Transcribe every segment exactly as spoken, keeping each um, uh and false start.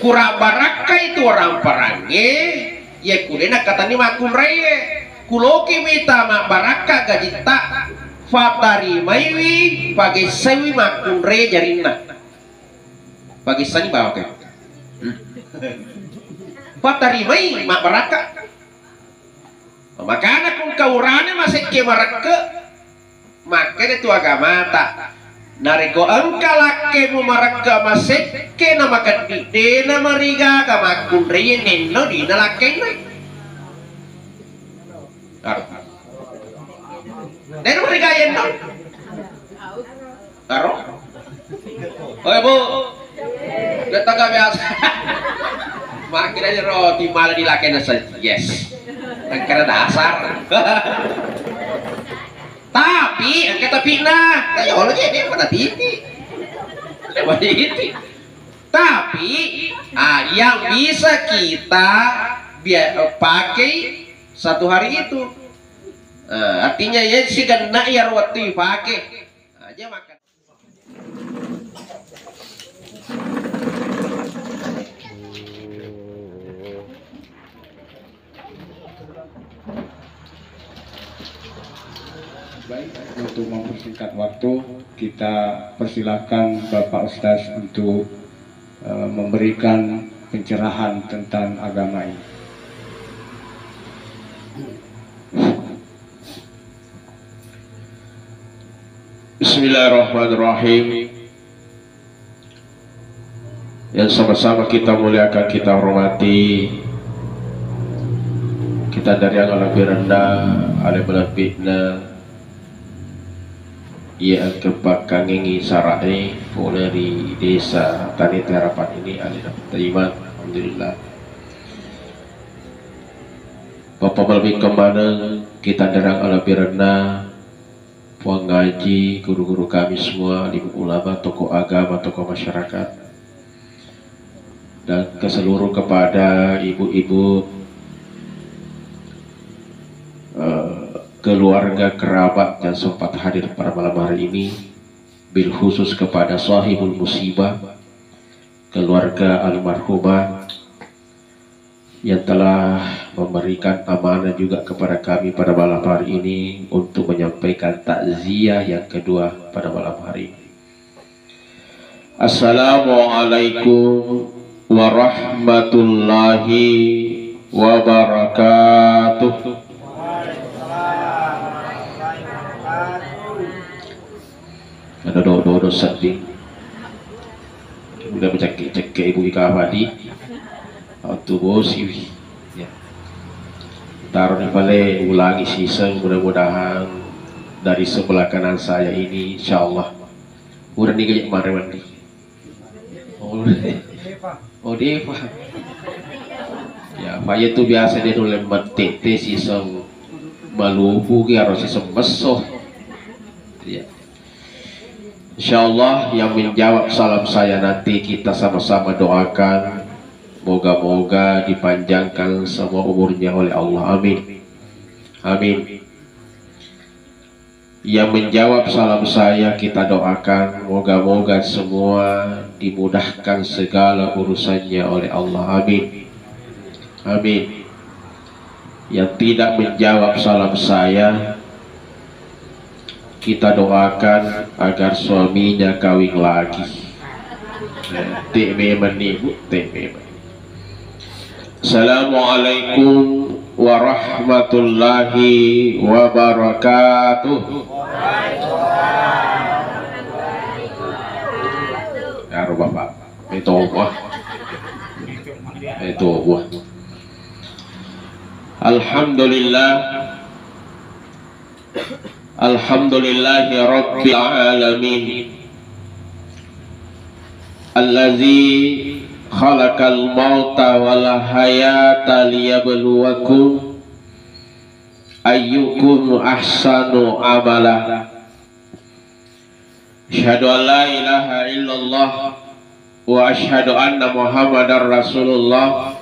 Pura barakkai tu orang parangnge, ye kudena katanni makkunraie. Kuloki mita mabbarakka gajitta, fatarimaiwi, pagessaiwi makkunrai jarinna. Pagessani bawang ke. Fatarimai mabbarakka. Makana kung kaurane masekke marekke, makkeda tu agamata. Narekko engka lakkemu marekke masekke na makeddi, dena marigaga makkunrai nenno dina lakkenna. Aro. Dena marigaga yenno. Aro? Oi, Bu. Datang gak biasa. Makin aja roti malah di lakena saja. Yes. Karena dasar. Tapi, angkat tapi nah. Kayak Allah jadi pada titik. Pada titik. Tapi, ah, yang bisa kita biar pakai satu hari itu. Eh, artinya ya si genna ya waktu dipakai. Aja makan. Baik, untuk mempersingkat waktu, kita persilakan Bapak Ustaz untuk, eh, memberikan pencerahan tentang agama ini. Bismillahirrahmanirrahim. Yang sama-sama kita muliakan, kita hormati, kita dari yang lebih rendah, ale melebihi, iya engka pakkangengi sara'e pole ri Desa Tanete Harapan ini, ale dapat terima, alhamdulillah. Bapak malebbikeng maneng, kita dari yang lebih rendah, Puang Haji, guru-guru kami semua, alim ulama, tokoh agama, tokoh masyarakat, dan ke seluruh kepada ibu-ibu, eh, keluarga kerabat yang sempat hadir pada malam hari ini, bil khusus kepada sahibul musibah, keluarga almarhumah, yang telah memberikan amanah juga kepada kami pada malam hari ini untuk menyampaikan takziah yang kedua pada malam hari ini. Assalamualaikum warahmatullahi wabarakatuh. Ada dodo-dodo sedih. Udah mencekke-cekke ibu Ika Fadi. Waktu bosi. Ya. Taruh di pale, ulangi siseng, mudah-mudahan dari sebelah kanan saya ini, insya Allah. Udah nih kayak kemarin mandi. Oh, oh, Deva. Ya, Pak, itu biasa dia dulu mati, teh siseng malupu, ki harus siseng meso. Ya. Insya Allah yang menjawab salam saya nanti kita sama-sama doakan, moga-moga dipanjangkan semua umurnya oleh Allah. Amin. Amin. Yang menjawab salam saya kita doakan, moga-moga semua dimudahkan segala urusannya oleh Allah. Amin. Amin. Yang tidak menjawab salam saya, kita doakan agar suaminya kawin lagi. Te memang nih, Bu, te memang. Assalamualaikum warahmatullahi wabarakatuh. Ya, Bapak. Itu apa? Itu apa? Alhamdulillah. Alhamdulillahi Rabbil Alamin. Allazi khalaqal mauta wal hayata liyabluwakum ayyukum ahsanu amala. Asyhadu an la ilaha illallah wa asyhadu anna Muhammadar Rasulullah.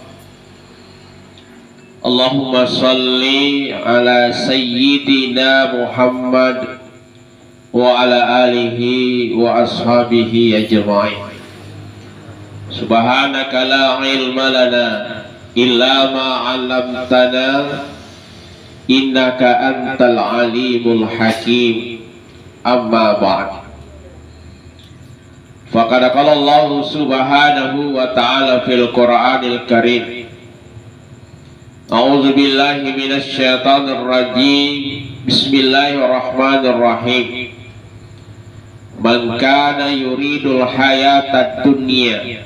Allahumma salli ala sayyidina Muhammad wa ala alihi wa ashabihi ajma'in. Subhanaka la ilma lana illa ma 'allamtana innaka antal alimul hakim. Amma ba'd. Faqad qala Allahu subhanahu wa ta'ala fil Qur'anil Karim. A'udzu billahi minasy syaithanir rajim. Bismillahirrahmanirrahim. Man kana yuridul hayatad dunya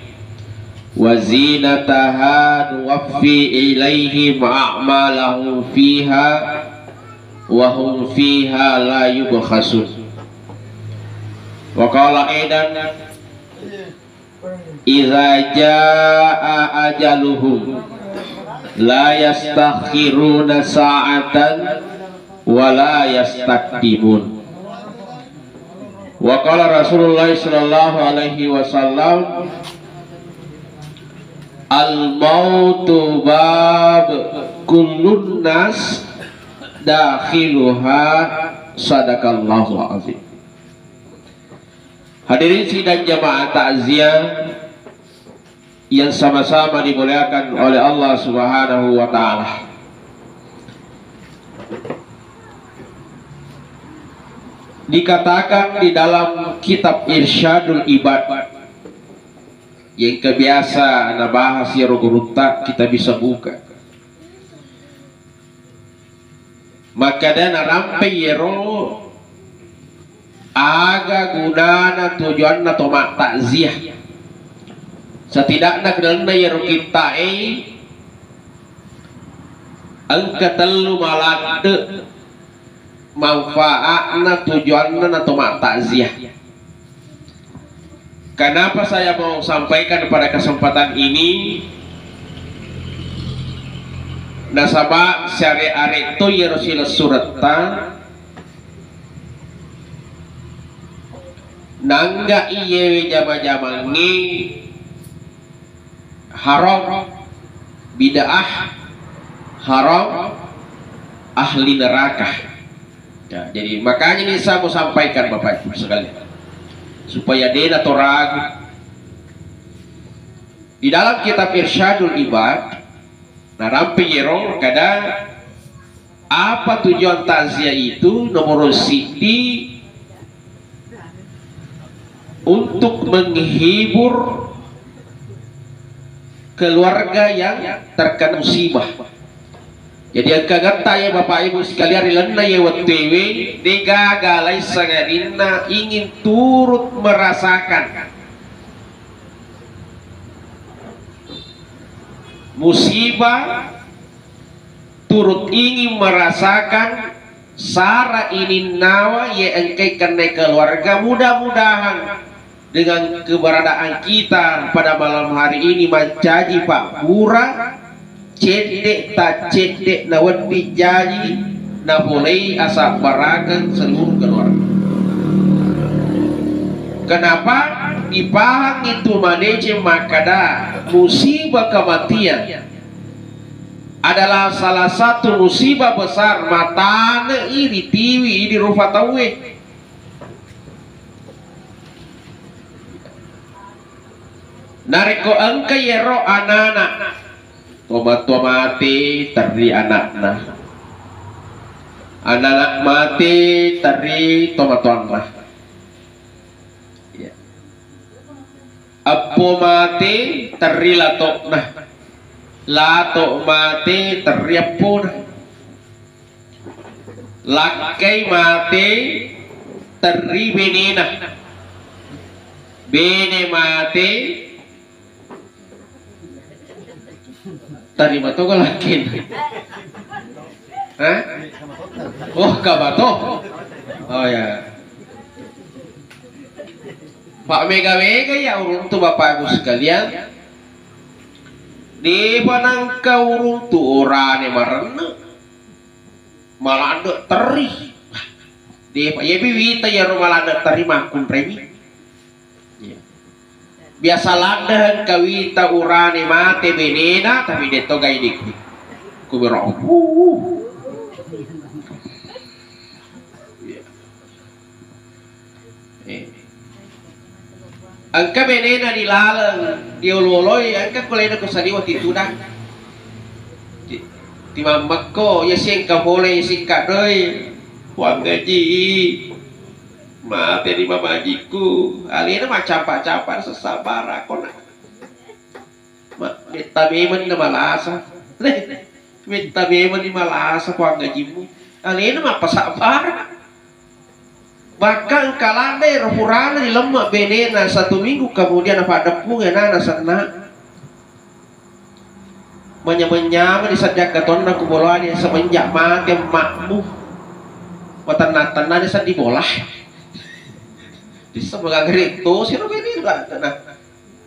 wa zinataha nuwaffi ilaihim a'malahum fiha wa hum fiha la yubkhasun. Wa qala aidan, "Idza jaa ajaluhum la yastakhiruna sa'atan wa la yastaqdimun." Wa qala Rasulullah sallallahu alaihi wasallam, "Al mautu bab kullun nas dakhiluha." Sadaqallahu azim. Hadirin sidang jamaah takziah yang sama-sama dimuliakan oleh Allah Subhanahu wa Ta'ala. Dikatakan di dalam kitab Irsyadul Ibad, yang kebiasa nabahas iyaro gurutta, kita bisa buka. Makkeda narampe iyaro aga gunana tujuanna to mattakziah. Setidakna kenna iyaro kitta'e engka tellu maladde manfaatna tujuanna na to mattakziah. Kenapa saya mau sampaikan pada kesempatan ini? Nasaba siare-are to iyaro silessuretta nangga iyewe jama-jamangnge haram, bid'ah, haram, ahli neraka. Ya, jadi makanya ini saya mau sampaikan Bapak Ibu sekalian, supaya dena to ragu. Di dalam kitab Irsyadul Ibad, narampe iyaro kada apa tujuan takziah itu, nomor siji untuk menghibur keluarga yang terkena musibah. Jadi engka getta ya Bapak Ibu sekalian, ri lalenna ye wettuewe, degaga lain sangadinna ingin turut merasakan musibah, turut ingin merasakan sara ininnawa ye engkai kenna keluarga. Mudah-mudahan dengan keberadaan kita pada malam hari ini mancaji pabbura, cedde taccedde na wedding jaji napolei asabbarakeng seluruh keluarga. Kenapa? Dipahang itu madeceng makkada musibah kematian adalah salah satu musibah besar, matane i ritiwi idi rufa tauwe. Narekko engka iyaro anana, tomatoa mate terri anakna, anana mate terri tomatoanna. Ya. Eppo mate terri latokna, lato mate terri eppona. Lakkai mate terri benena. Bene mate terri mato ko lakkaina. Hah? Oh, kabato. Oh ya. Pak mega-mega ya uruntu Bapak Ibu sekalian. Depa nangka uruntu orane marenne. Maladde terri. Depa, yepi wita iyaro maladde terri makkunremi. Iya. Biasa ladde engka wita urane mate benena, tapi de to gaini. Kubiro. Iya. Eh. Engka benena di laleng, di olo-oloi, engka ko laina ko saliwa ti tudang. Ti, timammekko, iya si engka pole, iya si engka doi. Puang Aji, mate ni mamajikku. Alena maccampa-campa sessabara kona. Ma, metta memeng na malasa. Metta memeng ni malasa Puang Ajimu. Alena mappasabbarang. Bahkan engka ladde ro purana dilemme benena, satu minggu kemudian napaddeppungi anana senna. Manyameng-nyameng ni sajjakka tonna ku bolani semenjak mate emmakmu. Matenna-tennani seddi bola. Bisa magagare to siro benena. Nah,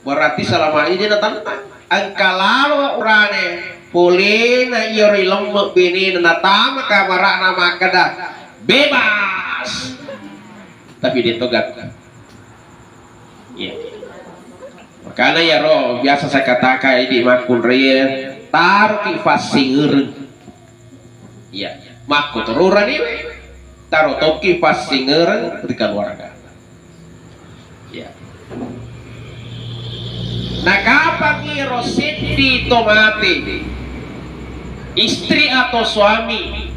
Berarti selama ini dia tenang. Engka lalo urane, polena iyaro ilemme benena, natama kamarana makkeda, "Bebas." Tapi dia togat. Iya. Makanya iyaro biasa saya katakan ini makkunraie, taruki fassingereng. Iya, makkutururani we, taro tokki fassingereng ri keluarga. Iya. Nakapang iro seddi to mate, istri atau suami,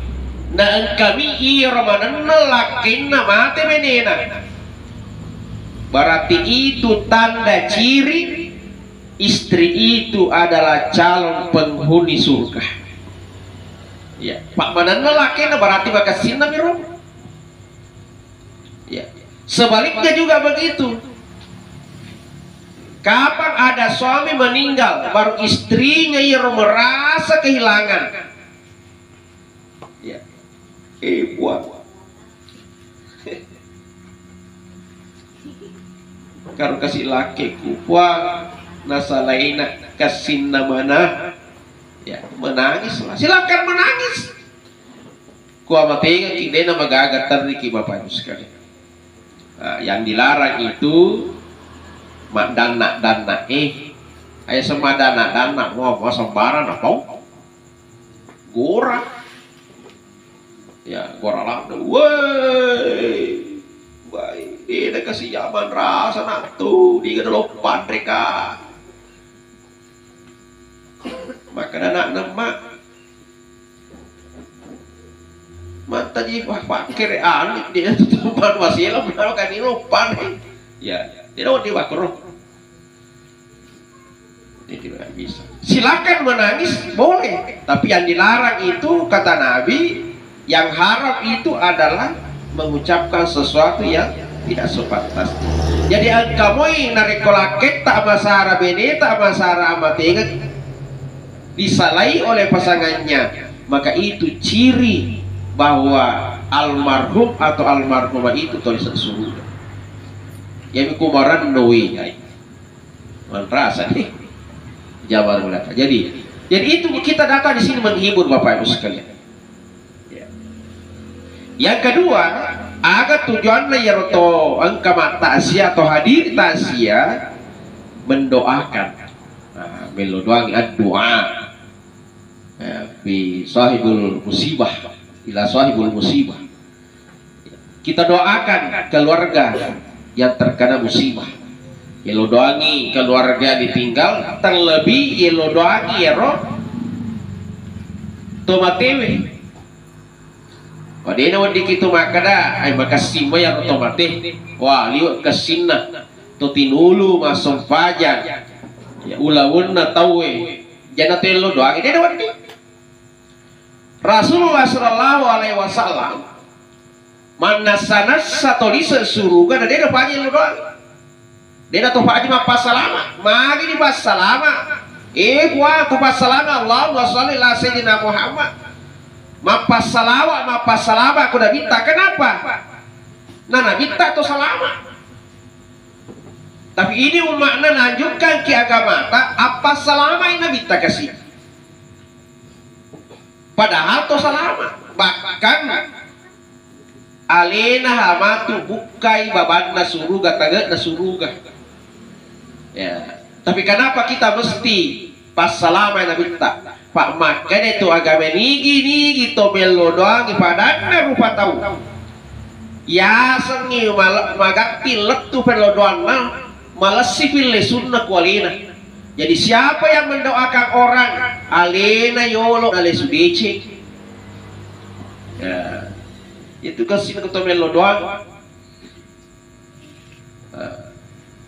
na engkami iro manenneng lakkenna mate benena. Berarti itu tanda ciri istri itu adalah calon penghuni surga. Ya, Pak manenna lakena berarti makassinna miro. Ya. Sebaliknya juga begitu. Kapan ada suami meninggal, baru istrinya yang merasa kehilangan. Ya. Eh, buat. Karo kasi lakkeku, Puang, nasalaina kassinna mana? Ya, menangislah. Silakan menangis. Kuamatengaki, dena magaga terriki, Bapak Ibu sekalian. Nah, yang dilarang itu maddanna-danna, eh. Ayo semua danna-danna, wah, wah, sembarang apa? Gora. Ya, gora ladde. Woi. Woi, dena kasi jaman rasa natu, diga dolo panreka. Maka anak nemma. Mata ji wah pakere anik dia tuh tempat wasila, kan ini lupa nih. Ya, dia udah wakro. Jadi tidak bisa. Silakan menangis, boleh. Tapi yang dilarang itu, kata Nabi, yang haram itu adalah mengucapkan sesuatu yang tidak sepantasnya. Jadi engka moi narekko lakketta amasara beneta amasara amatengeng disalai oleh pasangannya, maka itu ciri bahwa almarhum atau almarhumah itu toli surga. Jadi kumaran noe. Manrasa nih. Jawaban mereka. Jadi, jadi itu kita datang di sini menghibur Bapak Ibu sekalian. Ya. Yang kedua, aga tujuanna iyaro to engka mattakziah atau hadir takziah mendoakan. Nah, melo doang addu'a. Ya, fi sahibul musibah, ila sahibul musibah. Kita doakan keluarga yang terkena musibah. Yelo doangi keluarga ditinggal, terlebih yelo doangi ero to matewe. Padena wedding kitu makkeda, ai makessing mo ero to mate. Wah, liwe kessinna to tinulu massempajang. Ya ulawenna tauwe. Jana tello doangi, dena wedding. Rasulullah sallallahu alaihi wasallam mannassa-nassa to lise suruga na de napaji lo doang. De natopaji mappassalama. Magi dipassalama? Eh, Puang, tapassalama, Allahumma shalli ala sayyidina Muhammad. Mappassalama, mappassalama ku Nabitta. Kenapa? Na Nabitta to salama. Tapi ini umma'na nanjukkan ki agamata, appassalamai Nabitta kasi. Padahal to salama. Bahkan alena hamatu bukkai babanna suruga, tange'na suruga. Ya. Tapi kenapa kita mesti passalamai Nabitta? Pak makkeda tu agama nigi-nigi to mello doangi padanna rupa tau. Yasengngi mal-, magatti lettu pello doanna. Malessi fillesunna ku alena. Jadi siapa yang mendoakan orang alena yolo nalesu deceng? Ya. Itu kasih ke to mello doang. Nah,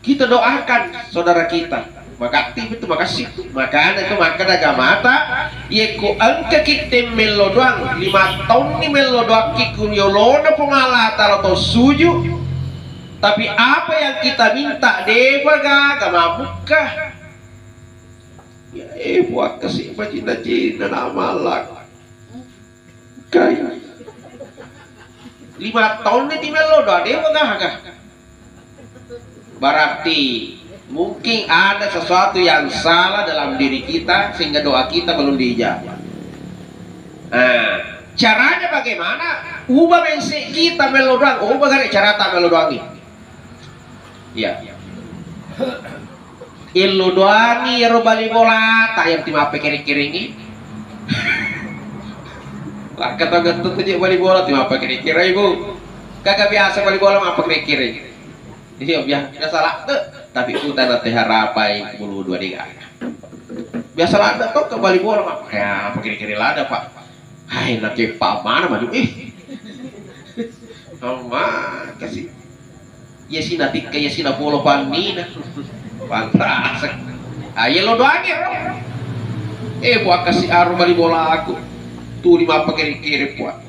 kita doakan saudara kita. Makatti itu makasih. Makana itu makkeda agamata, yekko engkaki temmello doang, lima taunni mello doakki ku yolona Puang Allah Taala to suju. Tapi apa yang kita minta, depa gaga mabukka. Ya, eh, puakkasi macinna-cinna namallak. Kai. Lima taunni timello doa, dewa gaga. Berarti mungkin ada sesuatu yang salah dalam diri kita sehingga doa kita belum diijabah. Nah, caranya bagaimana? Ubah mindset kita mello doang, ubah gare carata mello doangi. Iya. Illu doangi ero bali bolata yang timappekereng-kerengi. Wakka tau gettu tu je bali bola timappekereng-kereng, Bu. Kagak biasa bali bola mappekereng-kereng. Iya, biasa, biasa ladde. Tapi ku tana te harapai bulu dua dega. Biasa ladde to ke bali bola mappekereng-kereng ladde, Pak. Hai, nakepa mana madu, eh. Maka sih. Iya sih natikka, iya sih napolo pannina. Panrasek. Ah, iya lo doangi ro. Eh, puakkasi aru bali bola aku. Tu lima pake kiri puak.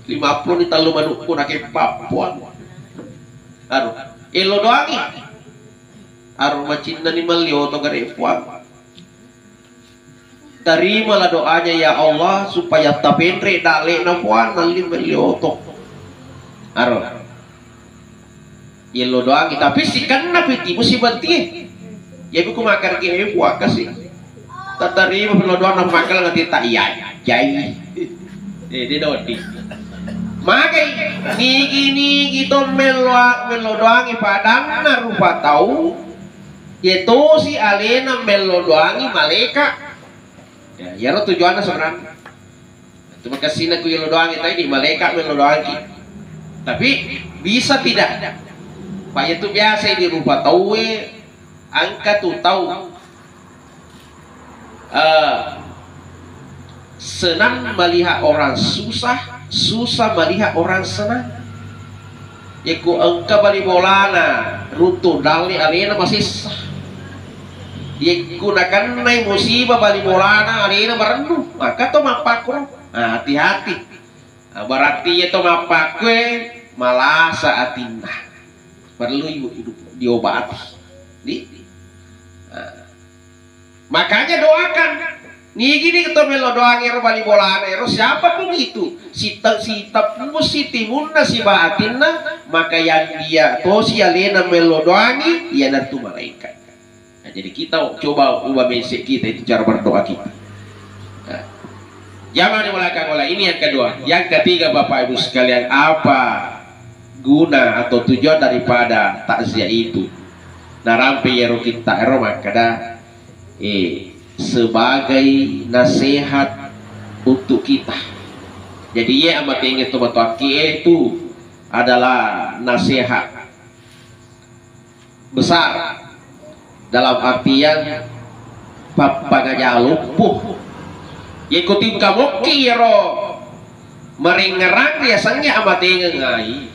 Lima puluh ni talu manukku nakepa puak. Aru. Eh, lo doangi. Aru macinna ni malli oto gare puak. Terimalah doanya ya Allah, supaya tapenre dalle'na puang nalli melli oto. Aro. Yello doangi, tapi sikenna piti musibah tie. Jadi ku makan ki, eh, puang kasih. Tatarima pello doang na makan nanti tak iya jai. Eh, dia dodi. Magai nigi-nigi to mello, mello doangi padanna rupa tau. Yetosi alena mello doangi malaika. Ya, iyaro tujuanna sebenarnya. Itu makasina ku yello doangi tadi, malaika mello doangi. Tapi bisa tidak? Pak, itu biasa ini rupa tauwe, angka tu tau. Eh, senang melihat orang susah, susah melihat orang senang. Yekku engka bali bolana runtu dalli alena masessa. Yekku nakennai musibah bali bolana alena marennu, maka to mappakku. Nah, hati-hati. Nah, berarti iya to mappakku e malasa atinna. Perlu ibu hidup diobati. Di? Nah. Makanya doakan. Nigi ni to melo doang ero bali bolana ero siapapun itu. Sita sita musi timunna si batinna maka yang dia tosi alena melo doangi iyanatu malaikat. Nah, jadi kita coba ubah mindset kita itu cara berdoa kita. Nah, jangan di belakang oleh ini yang kedua. Yang ketiga Bapak Ibu sekalian apa guna atau tujuan daripada takziah itu? Narampe ero kita ero makkeda eh, sebagai nasihat untuk kita. Jadi, iya amatenge tomatoakki itu adalah nasihat besar dalam artian pappangaja loppo. Yekko tingka mokki ero marengngerang riasengnge amatengeng ai.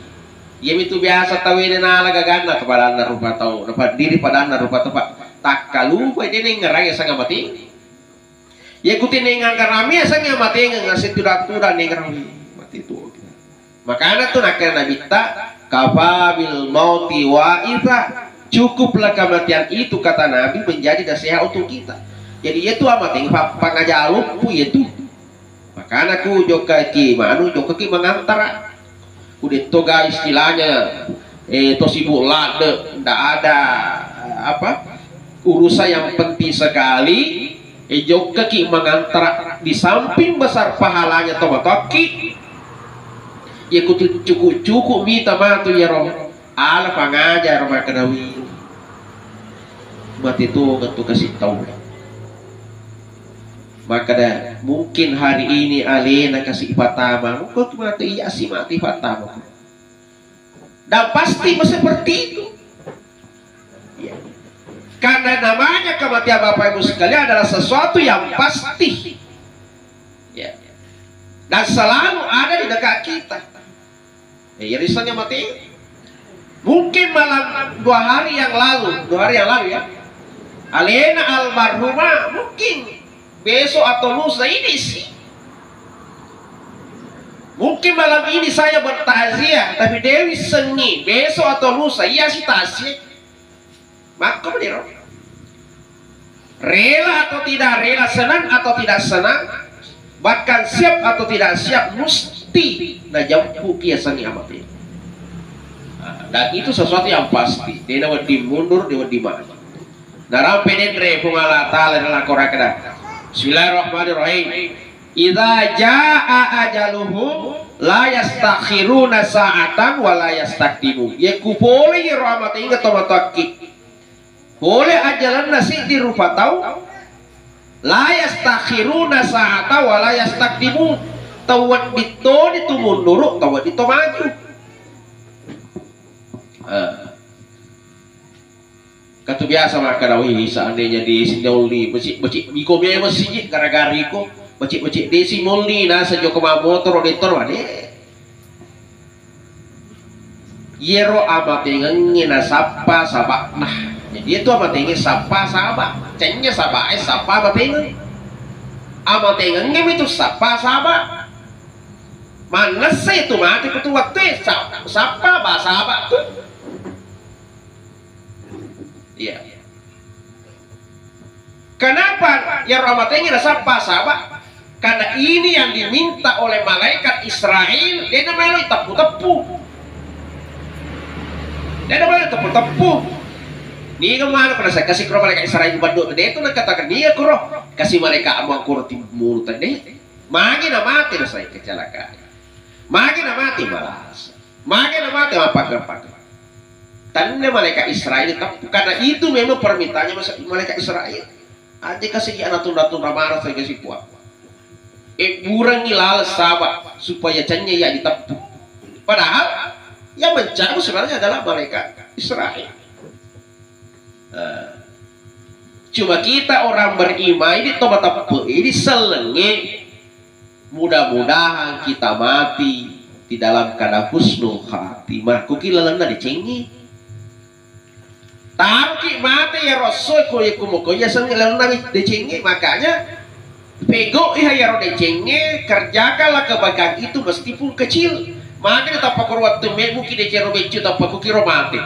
Iyamitu biasa tauwe de nala gaganna to padanna rupa tau, napaddiri padanna rupa tau, Pak. Takkalupai de nengngerangi asengnge mate. Iya kutinengang karami asengnge matengeng asengnge tudang-tudang nengngerang mate tu. Makana tu nakkeda Nabitta, "Kafa bil mauti wa'iza." Cukuplah kematian itu kata Nabi menjadi nasihat untuk kita. Jadi iya tu amateng pa-, pangaja loppo iya tu. Makana ku jokka ki manu jokka ki mangantara. Ku detto ga istilahnya eh to sibuk ladde ndak ada eh, apa urusan yang penting sekali eh jokka ki mangantara di samping besar pahalanya to matokki ya ku cukup-cukup mita matu ya ro ala pangaja ro makkedawi mati tu ngetu kasih tau. Makkeda, mungkin hari ini alena kasi ipatama, engka tu mate iya si mate ipatama. Dan pasti seperti itu. Ya, Karena namanya kematian, Bapak Ibu sekalian, adalah sesuatu yang pasti. Ya. Dan selalu ada di dekat kita. Ya, jadi misalnya mati. Mungkin malam dua hari yang lalu, dua hari yang lalu ya. Alena almarhumah, mungkin besok atau lusa ini sih. Mungkin malam ini saya bertakziah, tapi Dewi sengi, besok atau lusa, iya sih takziah. Makko meniro. Rela atau tidak rela, senang atau tidak senang, bahkan siap atau tidak siap, mesti najampu kiasangi amate. Nah, dan itu sesuatu yang pasti. Dia wedding mundur, dia wedding maju. Narampe denre Puang Allah Ta'ala dalam Quran kada. Bismillahirrahmanirrahim. Idza jaa ajaluhum la yastakhiruna sa'atan wa la yastaqdimun. Ye kupole yero amatengnge to matoakki. Pole ajalanna siddi rupa tau, la yastakhiruna sa'atan wa la yastaqdimun. Tau wedding toni tu munuru, tau wedding to maju. Ah. Katu biasa makkeda, "Wih, seandainya di sini oli, becik-becik, iko memang siji gara-gara iko, becik-becik desi moli, nasa joko ma motoro, detor, wade." Iyero amatengengnge nasappa sabakna. Jadi itu amatengengnge sappa sabak. Cennya sabak, eh, sappa amatengeng. Amatengengnge itu sappa sabak. Manessa itu mati kutu waktu, eh, sa-, sappa ba sabak tu. Iya. Kenapa ya amatengnge nasappa sabak? Karena ini yang diminta oleh malaikat Israel, de' nameloi teppu-teppu. De' nameloi teppu-teppu. Niga manu ko nasai kasi kuro malaikat Israel bandu tadi itu nakatakan niga kuro kasi malaikat amu kuro timunu tadi. Magi na mati nasai kecelakaan. Magi na mati malas. Magi na mate mappaker-paker. Tanne malaikat Israel teppu, karena itu memang permintaannya masa-, malaikat Israel. Aja kasih ya natunda-tunda marah saya kasih kuat. Eh, burangi lales sabak supaya cennya ya diteppu. Padahal yang mencabut sebenarnya adalah malaikat Israel. Eh, cuma kita orang beriman ini toba teppe ini selenge. Mudah-mudahan kita mati di dalam keadaan husnul khatimah. Kuki lalenna decengi. Taruki mate ya rosso ko ya kumoko ya sengi lalenna decengi. Makanya pego iha ya ro decengi, kerjakanlah kebaikan itu meskipun kecil. Maka tappa koro waktu mebuki decero beccu tappa kukiro mate.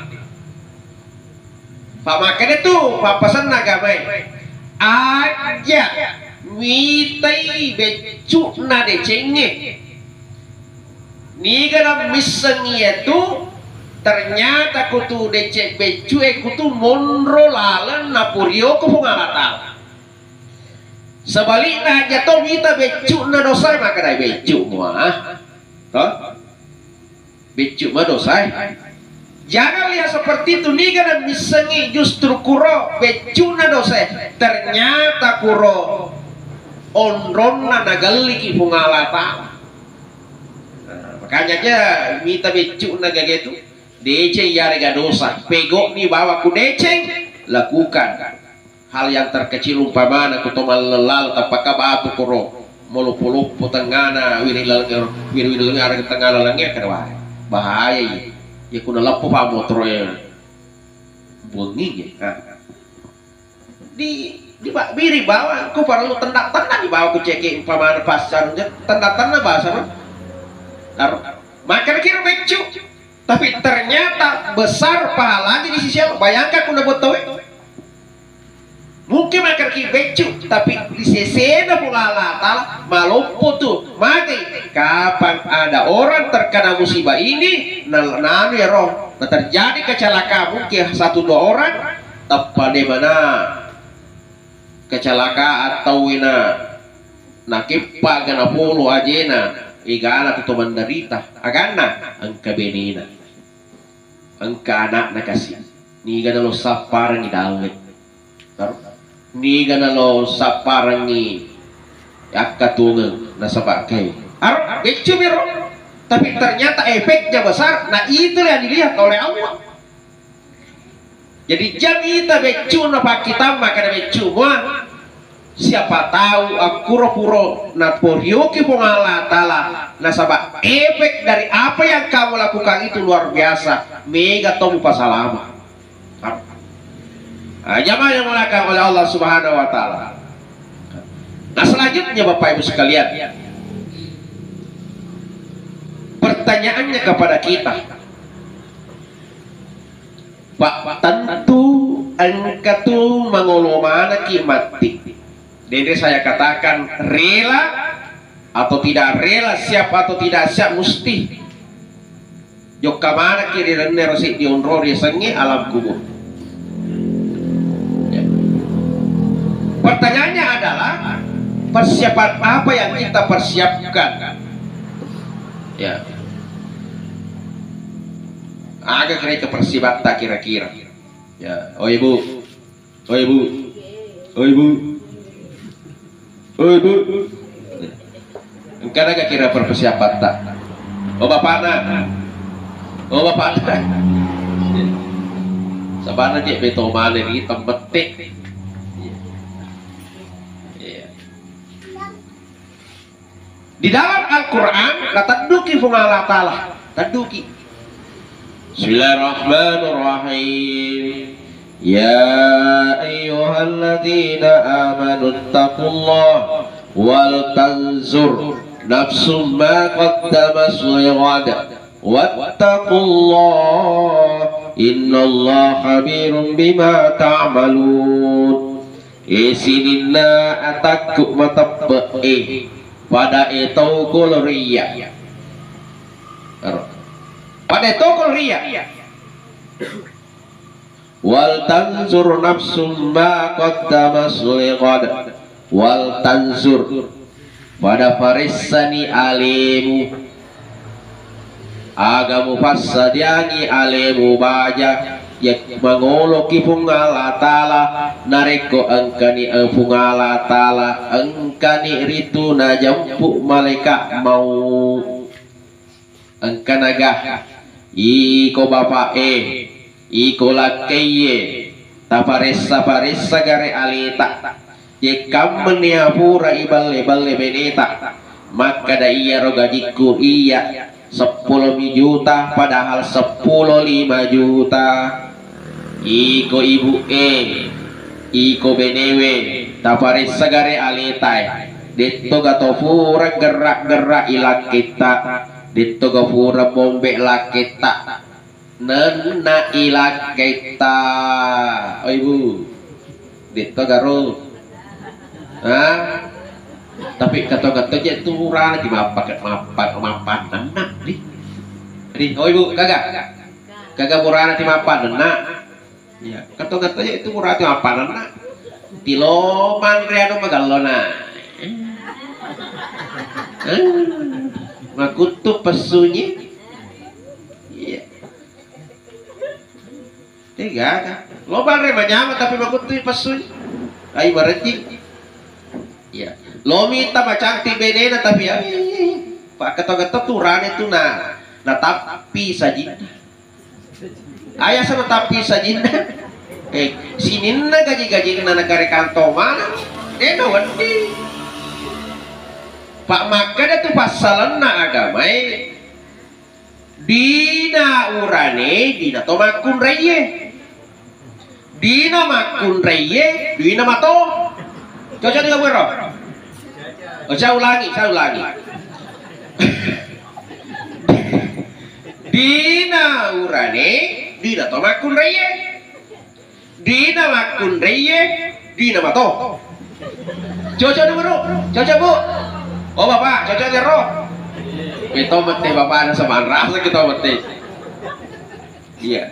Pamakkeda tu pappasenna agamae. Aja mitai beccu'na decengnge. Niga nammissengi iyatu, ternyata kutu deceng beccu'e kutu monro laleng napurioko Puang Allah Ta'ala. Sebalikna aja to mita beccu'na dosae makkeda beccu mua. Toh? Beccu madosa, eh. Jangan lihat seperti itu, niga nammissengi justru kuro beccuna dosa, eh. Ternyata kuro onronna nagalliki Puang Allah Ta'ala. Nah, makanya aja mita beccuna gage tu deceng yarega dosa, pego'ni bawa ku deceng, lakukan. Hal yang terkecil umpamana ko to mallellal tappaka batu koro maloppo-loppo tengngana wiri laleng wiri-wiri laleng areng tengngana laleng kada wae. Bahaya iya. Ya kuna leppo pa motoro ya. Buangi ya. Nah. Di di ba- biri bawang ko parellu tendak-tendak di bawang ko ceke umpamana pasar tendak-tendak bahasa no. Taruh. Makan kira beccu. Tapi ternyata besar pahalanya di sisi Allah. Bayangkan kuna buat tawe. Mungkin makan ki beccu, tapi di sesena Puang Allah Ta'ala maloppo tu mati. Kapan ada orang terkena musibah ini, nal- nanu ya roh, nah terjadi kecelakaan mungkin satu dua orang, teppa de mana kecelakaan tauwena. Nakeppa gana polo ajena, egana tu to menderita, aganna engka benena, engka anakna kasi, niga nalo sapparengi dalle, niga nalo sapparengi akkatungeng nasaba kai. Aro, beccu miro, tapi ternyata efeknya besar. Nah, itulah yang dilihat oleh Allah. Jadi, jang ita beccu na pakkitamma kada beccu mua. Siapa tahu akkuro puro naporioki Puang Allah Ta'ala, nasaba efek dari apa yang kamu lakukan itu luar biasa, mega to mupasalama. Ah, jamaah yang dimuliakan oleh Allah Subhanahu wa Ta'ala. Nah, selanjutnya, Bapak Ibu sekalian, pertanyaannya kepada kita, Pak, tentu engka tu mangolo manaki matti. Denre saya katakan rela atau tidak rela, siap atau tidak siap, mesti jokka manaki ri renne ro seddi onro riasengnge alam kubur. Ya. Pertanyaannya adalah, persiapan apa yang kita persiapkan? Ya. Aga kira-kira persiapatta kira-kira? Ya, oh ibu, oh ibu, oh ibu, oh ibu. Engka naga kira persiapatta? Oh bapakna, oh bapakna. Sabana je beto male ni tembette. Iya. Di dalam Al-Quran, natedduki Puang Allah Ta'ala. Tedduki. Bismillahirrahmanirrahim. Ya ayyuhalladzina amanu taqullah wal tanzur nafsum ma qaddamas lighad wattaqullah innallaha khabirum bima ta'malun. E sininna atakku mateppe'e, pada e tau koloriya. Ero. Pada e tau koloriya. Wal tanzur nafsum ma qaddamas lighad. Wal tanzur. Pada paressani alemu. Aga mupassadiangi alemu baja, ya mangoloki Puang Allah Ta'ala, narekko engkani, eh, Puang Allah Ta'ala, engkani ritu najempu malaika mau. Engkanaga, iko bapa'e, iko lakkaiye, taparessa-paressa gare aleta. Jekkammenni apura iballe-balle beneta, makkada iyaro gajikku iya seppulo mi juta, padahal seppulo lima juta. Iko ibu'e, iko benewe, taparessa gare aletae, dettoga to pura gerra-gerra ilakketta, dettoga pura mombe lakketta. Nenna ilakketta. Oh, Ibu. Detto garo. Hah? Tapi kato-kato je tu urana ti mappa-, mappa-, mappanenna, di. Di, oh, Ibu, kaga? Kaga urana ti mappanenna. Iya, kato-kato je tu urana ti mappanenna. Ti lo manre anu magallona. Eh? Makuttu pessunyi. Iya. Tega, lo banre manyameng tapi makuttui pessui. Ai marejjing. Iya. Lo mita macantik benena tapi ai, pakkato-kato tu urane tu na, natappi sajinna. Ayasa natappi sajinna. Eh, sininna gaji-gajinna nagare kantong mana? Dena wedding. Pak makkeda tu passalenna agamae. Dina urane, dina to makkunraie. Dina makkunraie, dina mato. Cocok dengan wero? Oh, saya ulangi, saya ulangi. Dina urane, dina to makkunraie. Dina makkunraie, dina mato. Cocok dulu, cocok, Bu. Oh, Bapak, cocok ero. Kita mete Bapak ada semanrasa kita mete. Iya.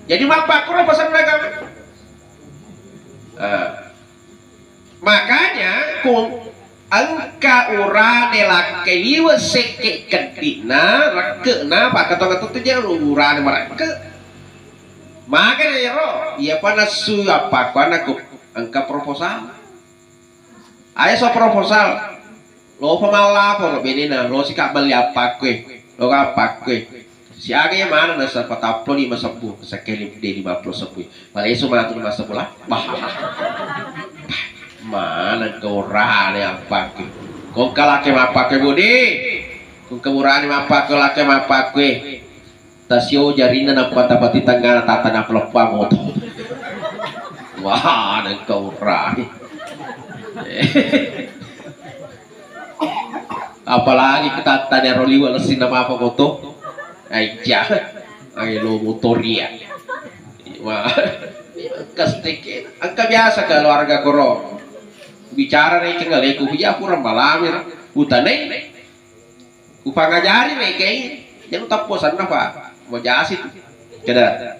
Jadi mappakuro pesan agama. Ah. Makanya ku engka urane lakkaiwe sekke keddi'na, rekkena, pakkatonga tuttu je urane marekke. Makanya ero, iya pa nassu appakkuanna ku engka proposal. Ayo so proposal. Lo pa mallaporo benena, lo sika melli appakkue, lo ka appakkue. Siaga iya maneng nasa patappulo lima sebbu, sekali de lima puluh sebbu. Malesu matu lima sebbu lah. Bah. Maneng kau rane mappake. Kongka lake mappake budi. Kongka burane mappake lake mappake. Tasio jarinna nappa tapati tengngana tata napeleppa moto. Wah, nengka urani. Apalagi ketattane ro liwe' lessinna mapa moto. Aija. Ai lo motoria. Wah. Kasteke. Engka biasa keluarga koro. Bicara rekeng aleku, iya kurang malamir. Utanai. Upangajari rekeng, jangan tappo sanna, Pak. Mau jasi tu. Kada.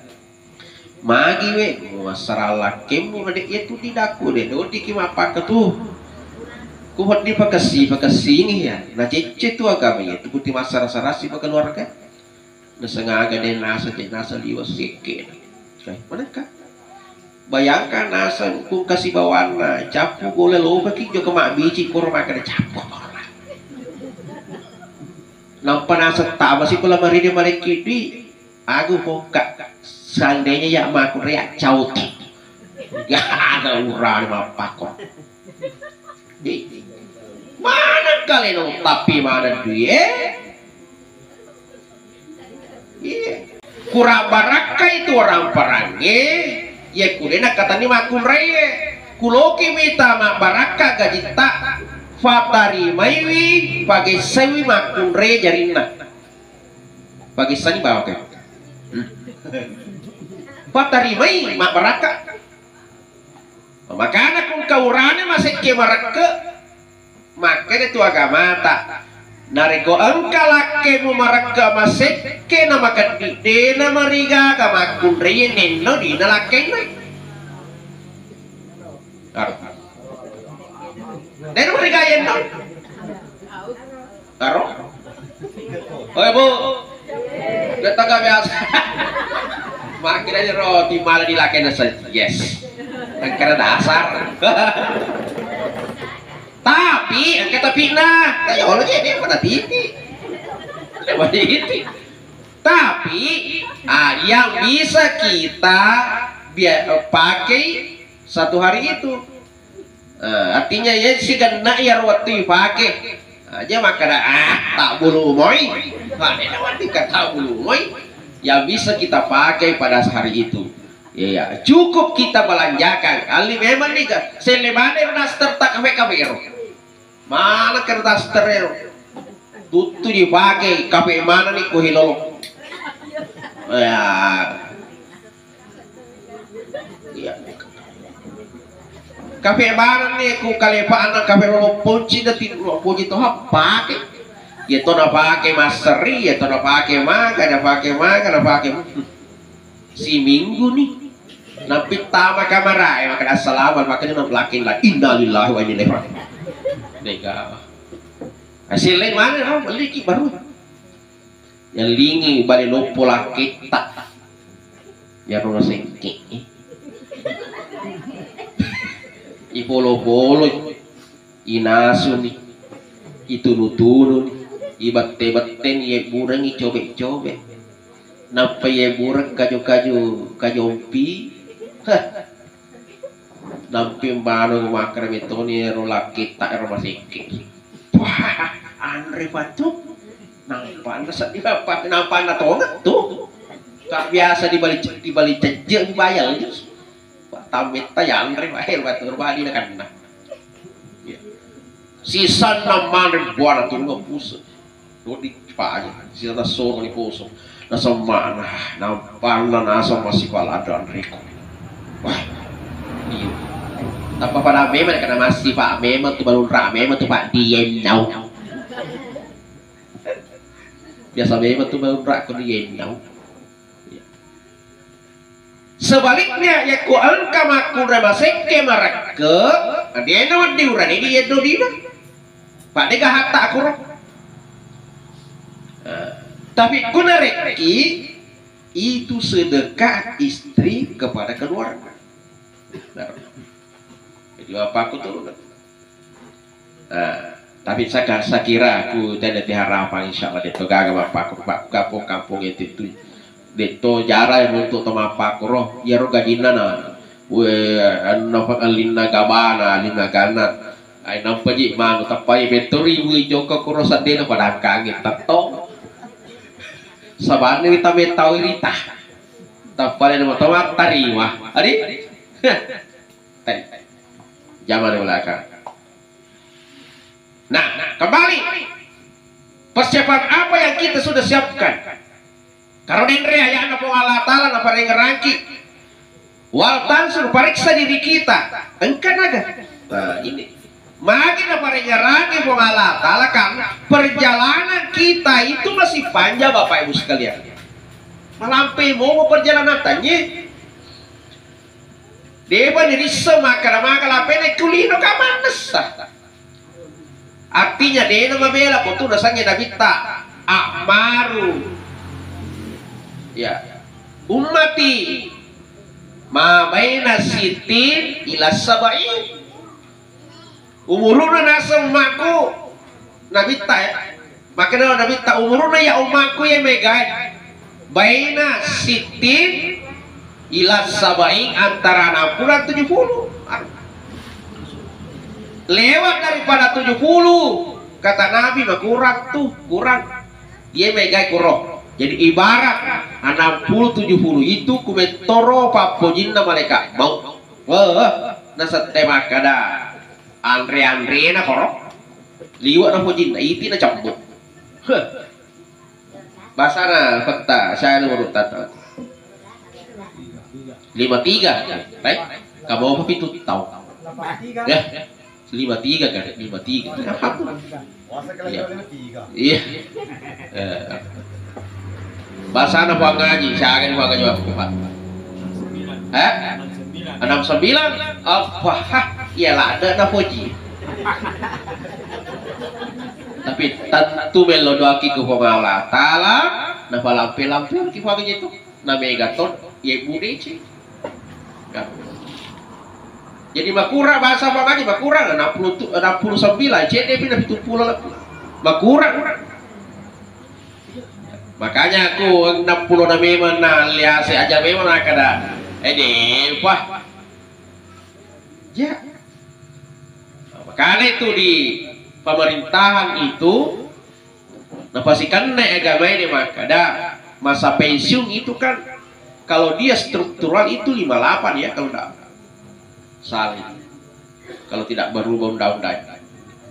Magi we, muassara lakkemmu made' iya tu didakku de', dodiki mappakka tu. Ku weddi pakessi, pakessingi ya. Na cecce tu agama iya tu, kuti massara-sarasi pa keluarga. Nasengaga de' nasa, de' nasa liwa sekke. Manengka? Bayangkan naseng ku kasibawanna, cappu bola lopaki jokka mabbici koro makkeda cappu bola. Nampa naseng tama si pala maridi marekki dui, agu pokka. Seandainya ya maku rea cauti. Gak ada urani mappako. Di, mana kalian tapi mana dui, eh? Iya. Kurang barakka itu orang perangnge, ya kudena katani makkunraie. Kuloki mita mabbarakka gajitta, fatarimaiwi, pagessaiwi makkunrai jarinna. Pagessani bawa ke. Hmm. Fatarimai mabbarakka. Makana kung kaurane masekke marekke, makkeda tu agamata, narekko engka lakkemu marekke masekke na makeddi, dena marigaga makkunrai nenno dina lakkenna. Aro. Dena marigaga yenno. Aro? Oi, Bu. Datang kami asal. Makin aja roti malah di lakena saja. Yes. Karena dasar. Tapi, angkat tapi nah. Kayak Allah jadi mana titik. Mana titik. Tapi, ah, yang bisa kita biar pakai satu hari itu. Eh, artinya, iya sigenna iyaro wettu ipake. Aja makkeda, "Ah, tabbulu moi." Nah, dena wettu ka tabbulu moi. Yang bisa kita pakai pada hari itu. Iya, cukup kita belanjakan. Alli memang nih, Kak. Selle mana daster tak kafe-kafe ro. Mana kertas terero? Tuttu dipake, kafe mana nih, kuhi lolo. Ya. Iya. Kafe bareng nih ku kalepa anak kafe lolo ponci dati lolo ponci toha pake. Ya to na pake maseri, ya to na pake maga, na pake maga, na pake. Hmm. Si minggu nih. Nampi tama kamara e maka assalamu maka dia lakin la innalillahi wa inna ilaihi raji'un. Dega. Hasil lain mana? Oh, beli ki baru. Yellingi bale loppo lakketta. Iyaro nasengke. Ipolo-poloi, inasuni, itunu-tununi, ibette-betteni, yebburengi cobe-cobe. Nappa yebbureng kaju-kaju kajompi. Heh. Nampi maneng makkeda metoni ero lakketta ero masekke. Wah, anre patu. Nampanna seddi apa? Nampanna tonget tu. Tak biasa dibali, dibali cejje dibayar ni. Pak tammetta yanre, Pak, eh, batu bali na kanna. Ya. Sisanna manre buana tu ngepusu. Dodi paja, sila tasoro ni poso. Nasemmana, nampanna naseng massipaladdo anreko. Wah, iya. Tappa pada memang kana massipa memang tu balunra memang tu Pak Diennau. Biasa memang tu balunra ko Diennau. Sebaliknya, yakko engka makkunrai masekke marekke, dena wedding urane di yeddo dina. Padega hatta akuro. Nah, tapi kuna rekki itu sedekah istri kepada keluarga. Nah, jadi apa aku tuh? Nah, Tapi saka-, sakira ku tena ti harapang, insyaallah de to gaga mappakkoro kampong-kampong itu tu. De to jara runtu to mappakkoro, iyaro gajinna na we anna pa-, alinna gabana, alinna ganna. Ai nampa ji manu tappai bettori wi jokka koro saddena padangkangi tetto. Sabanna wita metau rita. Tappa le nama to mattarima. Adi? Tadi. Zaman di belakang. Nah, kembali. Persiapan apa yang kita sudah siapkan? Karena denre ayana Puang Allah Ta'ala naparengerangki. Wal tansur, periksa diri kita. Engka naga. Nah, ini. Magi naparengerangki Puang Allah Ta'ala kan perjalanan kita itu masih panjang, Bapak Ibu sekalian. Malampe momo perjalanan tanye. Depa dirisseng makkada-makkada lapena kulino ka mannessa. Artinya dena mabela ko tu nasengnge nabitta a'maru. Ya. Ummati ma baina sittin ila sab'in. Umuruna naseng ummakku nabitta ya. Makanya nabitta umuruna ya ummakku ya megai. Baina sittin ila sab'in, antara enam puluh dan tujuh puluh. Lewat daripada tujuh puluh, kata Nabi, makurang tuh, kurang. Iya megai kuro. Jadi ibarat enam puluh tujuh puluh itu kumettoro pappojinna malaikat maut. Wah, nasette makkada anre-anrena koro. Liwa na pojinna, iti na cambuk. Heh. Basana petta, saya nomor tata. Lima tiga. Baik. Kamu apa pitu tahu? Ya. Lima tiga kan? Lima tiga. Kenapa? Iya. Iya. Eh. Basana Puang Haji, siaga ni Puang Haji Pak? Hah? Enam sembilan? Apa? Hah? Iya lah, ada na poji. Tapi tentu melo doaki ke Puang Allah Ta'ala, na palampe-lampe ki Puang Haji itu. Na mega ton, ye budeci. Kan? Jadi makurang bahasa Puang Haji, makurang enam puluh tu, enam puluh sembilan, cedde pi na pitu puluh lebih. Makurang. Makanya aku enam puluh na memang na liase aja memang na kada. Eh, deh, wah. Ya. Nah, makanya itu di pemerintahan itu, napasikenna agama ini makkada masa pensiun itu kan kalau dia struktural itu lima delapan ya kalau tidak salah. Kalau tidak berubah undang-undang.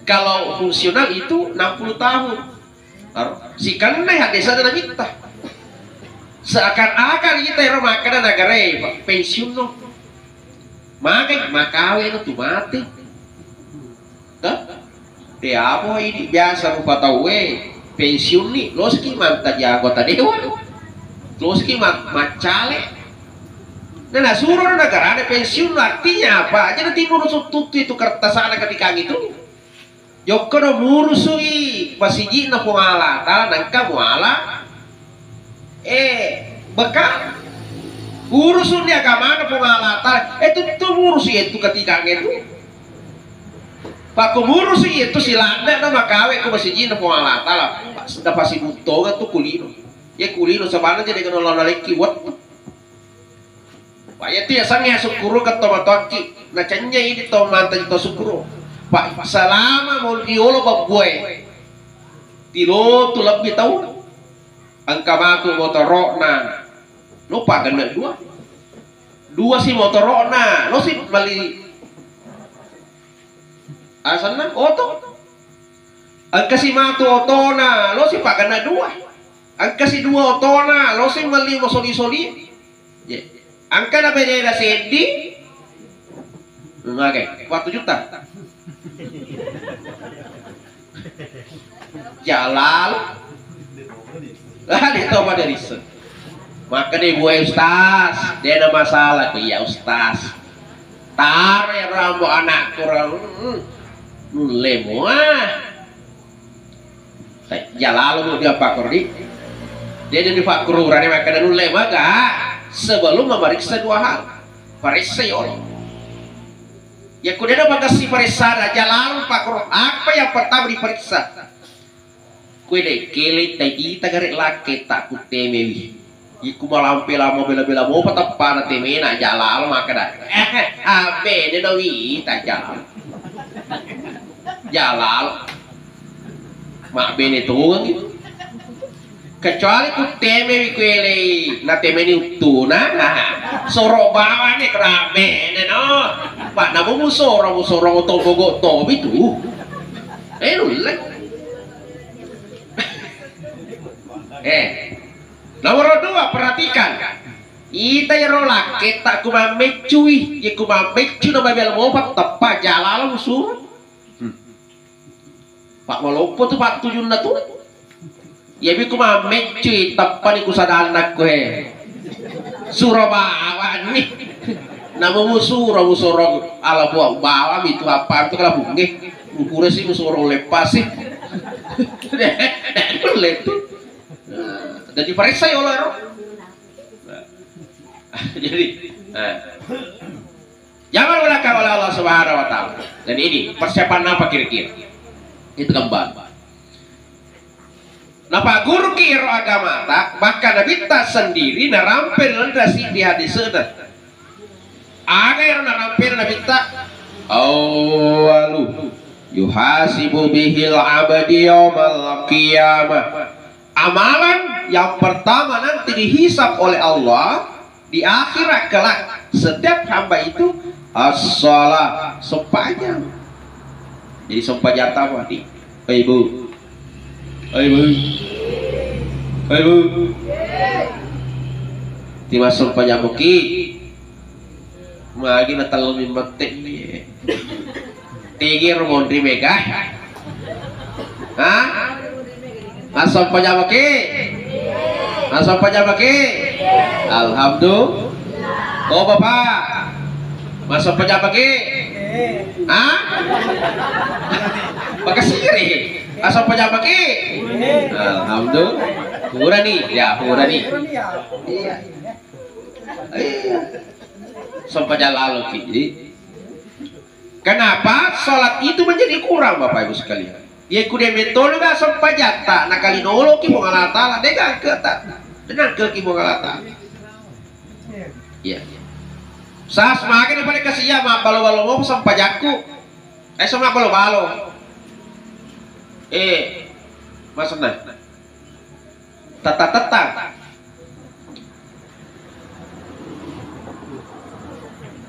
Kalau fungsional itu enam puluh tahun. Sikenna hadesana nabitta. Seakan-akan kita ero makkada nagarae pensiun no. Magai makawe no tu mate. Hah? Te apa idi biasa rupa tauwe pensiun ni, loski mantaji anggota dewan. Loski ma-, maccale. Nah, nasuro no negarana pensiun, artinya apa? Aja nanti ngurus tuttu itu kertasana ketika itu. Jokkono murusui masijinna Puang Allah Ta'ala, nangka muala, eh, bekal. Urusuni agamana Puang Allah Ta'ala, eh, tuttu murusi itu ketika itu. Pakko murusi itu silanda na makawe ko masijinna Puang Allah Ta'ala. Pas, da pasi buttonga tu kulino. Ya kulino sabana jadi kena lala lekki wettu. Pak, iya tu yasengnge asukkurukeng to matoakki, nacennyei idi to mantaji to sukkuru. Pak, salama mo riolo babbue, tilotu lebbi tau, engka matu motoro'na, lo pagenne dua. Dua si motoro'na, lo si mali asenna oto. Engka si matu otona, lo si pagenne dua. Engka si dua otona, lo si melli masoli-soli. Ye. Engka na bedena seddi. Mage, watu juta. Jalal. Ada tau pada riset. Maka deh buai ustaz, dia ada masalah ke ya ustaz. Tare rambo anak kurang. Hmm. Nulle mua. Jalalo mu dia pakkur di. Dia jadi pakkur urane makkada nulle maga sebelum memeriksa dua hal. Paressa yolo. Yakko dena pakessi paressana, jalang pakro, apa yang pertama diperiksa? Kue de kele tai ita gare lakke tak kutemewi. Iku malampe lama bela-bela mopa teppana temena jalal makkeda. Abe de dowi ta jalal. Jalal. Mabbene tongeng itu. Kecuali ku temewi ku elei, na temeni uttuna, nah, soro bawane kerabe, no. Pak, namu musoro, musoro to bogo to bitu. Eh, nulle. Eh, nomor dua, perhatikan. Ita yero lakke tak ku mammeccui, ye ku mammeccu na mabela mopa teppa jalala musuro. Hmm. Pak maloppo tu pattujunna tu. Iyabi ku mammeccui teppani ku sadanna ku he. Suro bawani. Namu musuro musorong ala buah bawami tu apa tu kala bunge. Mukure si musorong lepas si. Letu. Jadi paressa yolo ero. Jadi, eh. Jangan belaka oleh Allah Subhanahu wa Ta'ala. Dan ini persiapan apa kira-kira? Itu kembali. Napa guru ki ero agama ta, bahkan Nabi ta sendiri narampe lendasi di hadis itu. Aga ero narampe Nabi ta? Awalu yuhasibu bihil abdi yaumal qiyamah. Amalan yang pertama nanti dihisab oleh Allah di akhirat kelak, setiap hamba itu as-shalah, sempajang. Jadi sempajang apa di? Ibu. Ibu. Ibu. Timas sempajang muki. Magi na tellu mi mette ni. Tigi ro monri mega. Ha? Masompa jamaki? Masompa jamaki? Alhamdulillah. Oh, Bapak. Masompa jamaki? Ha? Makasiri. Masompa jamaki? Alhamdulillah. Purani, ya, purani. Iya. Iya. Sempajang lalo ki. Kenapa sholat itu menjadi kurang, Bapak Ibu sekalian? Ya kude metolo ga sempajatta, nakali noloki Puang Allah Ta'ala, dega angketa. Denang ke ki Puang Allah Ta'ala. Iya. Sas makin pada kesia ma balo-balo mau sempajakku. Eh, sama balo-balo. Eh, Mas Nah. Tata-tata.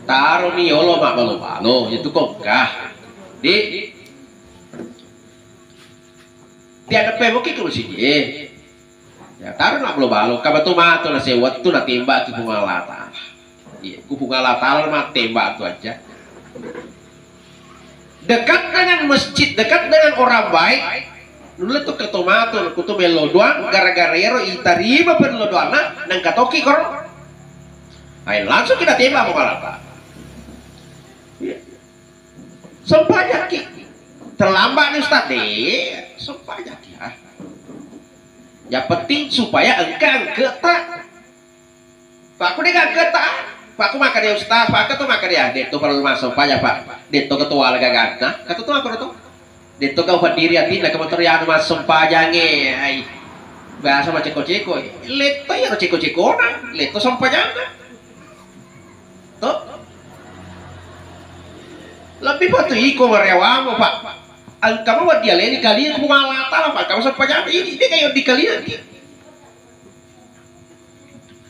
Taroni yolo mabbalo-balo, itu kongka. Di, di adepe muki ku siji. Ya, taro mabbalo-balo, kabato mato na sewettu na tembak ki Puang Allah Ta'ala. Iya, ku Puang Allah Ta'ala mattembak tu aja. Dekat dengan masjid, dekat dengan orang baik, nulle tu ketomato, kutu mello doang, gara-gara ero itarima perlo doanna, nengka toki koro. Hai, langsung kita tembak mau kalapa. Iya. Sempajaki. Terlambat nih Ustaz deh, sempajaki ya. Yang penting supaya engka engke tak Pakku de gaggetta, pakku makkeda ustaz, pakku tu makkeda, "Detto perlu massempajang, Pak. Detto ketua lega ganna." Kata tu apa tu? Detto kau pendiri atinna kementerian massempajange, ai. Bahasa maceko-ceko. Letto ya ceko-cekona, letto sempajanna. Tuh. Lebih patu iko marewamu, Pak. Engka mau dialeni kalian ku Allah Ta'ala, Pak. Kamu sempajanna ini, ini kayak di kalian.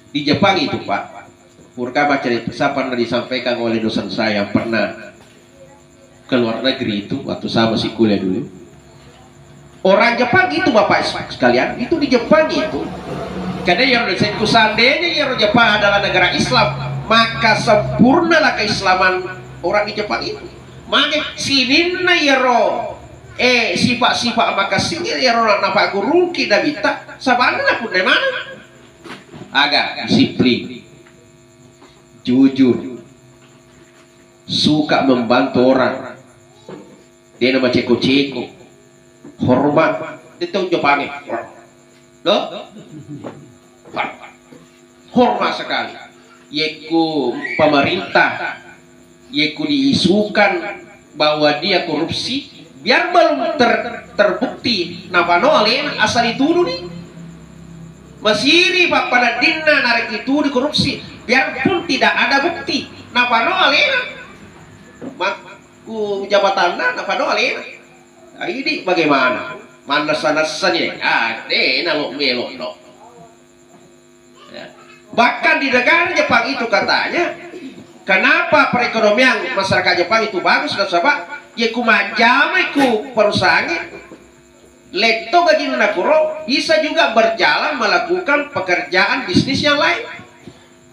Di Jepang itu, Pak, purga baca itu, saya pernah disampaikan oleh dosen saya yang pernah ke luar negeri itu, waktu saya masih kuliah dulu. Orang Jepang itu, Bapak sekalian, itu di Jepang itu. Karena yang dosenku, seandainya yang Jepang adalah negara Islam, maka sempurnalah keislaman orang di Jepang itu. Maka sininna yero, eh, sifat-sifat makasini yero na, na Pak Guru ki Nabitta, sabanna punna mana? Aga, disiplin, jujur, suka membantu orang, de na maceko-ceko, hormat, de tau Jepange. No? Hormat sekali. Yekku pemerintah Ye ku diisukan bahwa dia korupsi, biar belum ter-, terbukti, napano alena asal dituduni. Masiri pappaneddinna narekko itu dikorupsi, biarpun tidak ada bukti, napano alena. Makku jabatanna, napano alena. Nah, ini bagaimana? Mannessa-nessani, ah, de' nalo melo no. Ya. Bahkan di negara Jepang itu katanya, kenapa perekonomian masyarakat Jepang itu bagus? Nasaba, ye ku majjama ku perusahaan, letto gajinna kuro, bisa juga berjalan melakukan pekerjaan bisnis yang lain.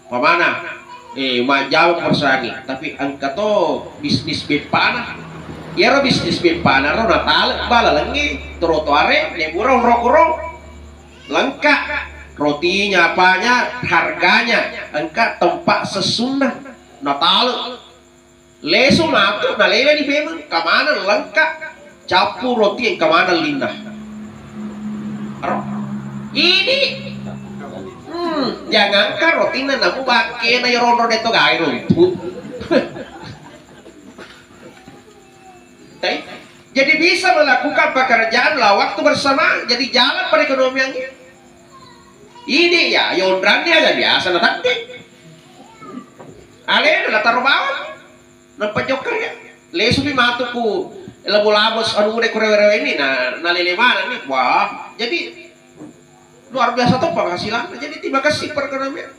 Pamana, eh, majjama perusahaan, tapi engka to bisnis beppana. Iyaro bisnis beppana ro natale bala lengnge, trotoare, nebura onro-kuro. Lengkap rotinya, apanya, harganya, engka tempat sessunna. Natale. Lesu matu, nalele di pemeng, kamana lengkap. Cappu roti yang kamana linna. Ro. Ini, hmm, jangankan rotina, namu bakena ya ronro deto gai runtu. Tapi, jadi bisa melakukan pekerjaan lah waktu bersamaan, jadi jalan perekonomiannya. Ini ya, yondrannya ya biasa na tadi. Alena la taro bawang, nampa jokker ya. Lesu pi matu ku labo-labo anu de ku rewe-rewe ini, na, nalele mana nih. Wah, jadi luar biasa tuh penghasilannya. Jadi terima kasih perekonomian.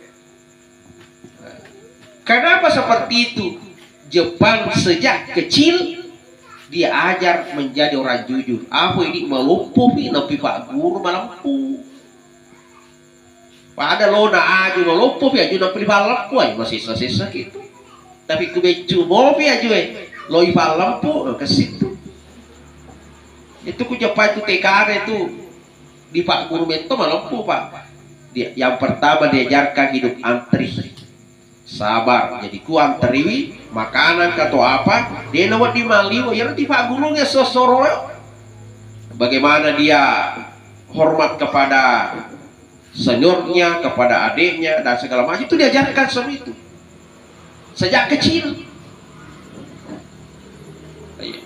Kenapa seperti itu? Jepang sejak kecil diajar menjadi orang jujur. Apa ini maloppo pi, napi pak guru malampu. Pada lo na aju maloppo pi aju napi malampu, ay masisa-sisa gitu. Tapi ku beccu mopi aju eh, lo ipalampu, lo kesitu. Itu ku Jepang itu T K R itu. Di Pak Guru Metto malempu, Pak. Di-, yang pertama diajarkan hidup antri. Sabar. Jadi ku antriwi makanan atau apa, dia nawa di maliwo, ya nanti Pak Guru nge sosoro. Bagaimana dia hormat kepada seniornya, kepada adiknya dan segala macam itu diajarkan semua itu. Sejak kecil. Iya.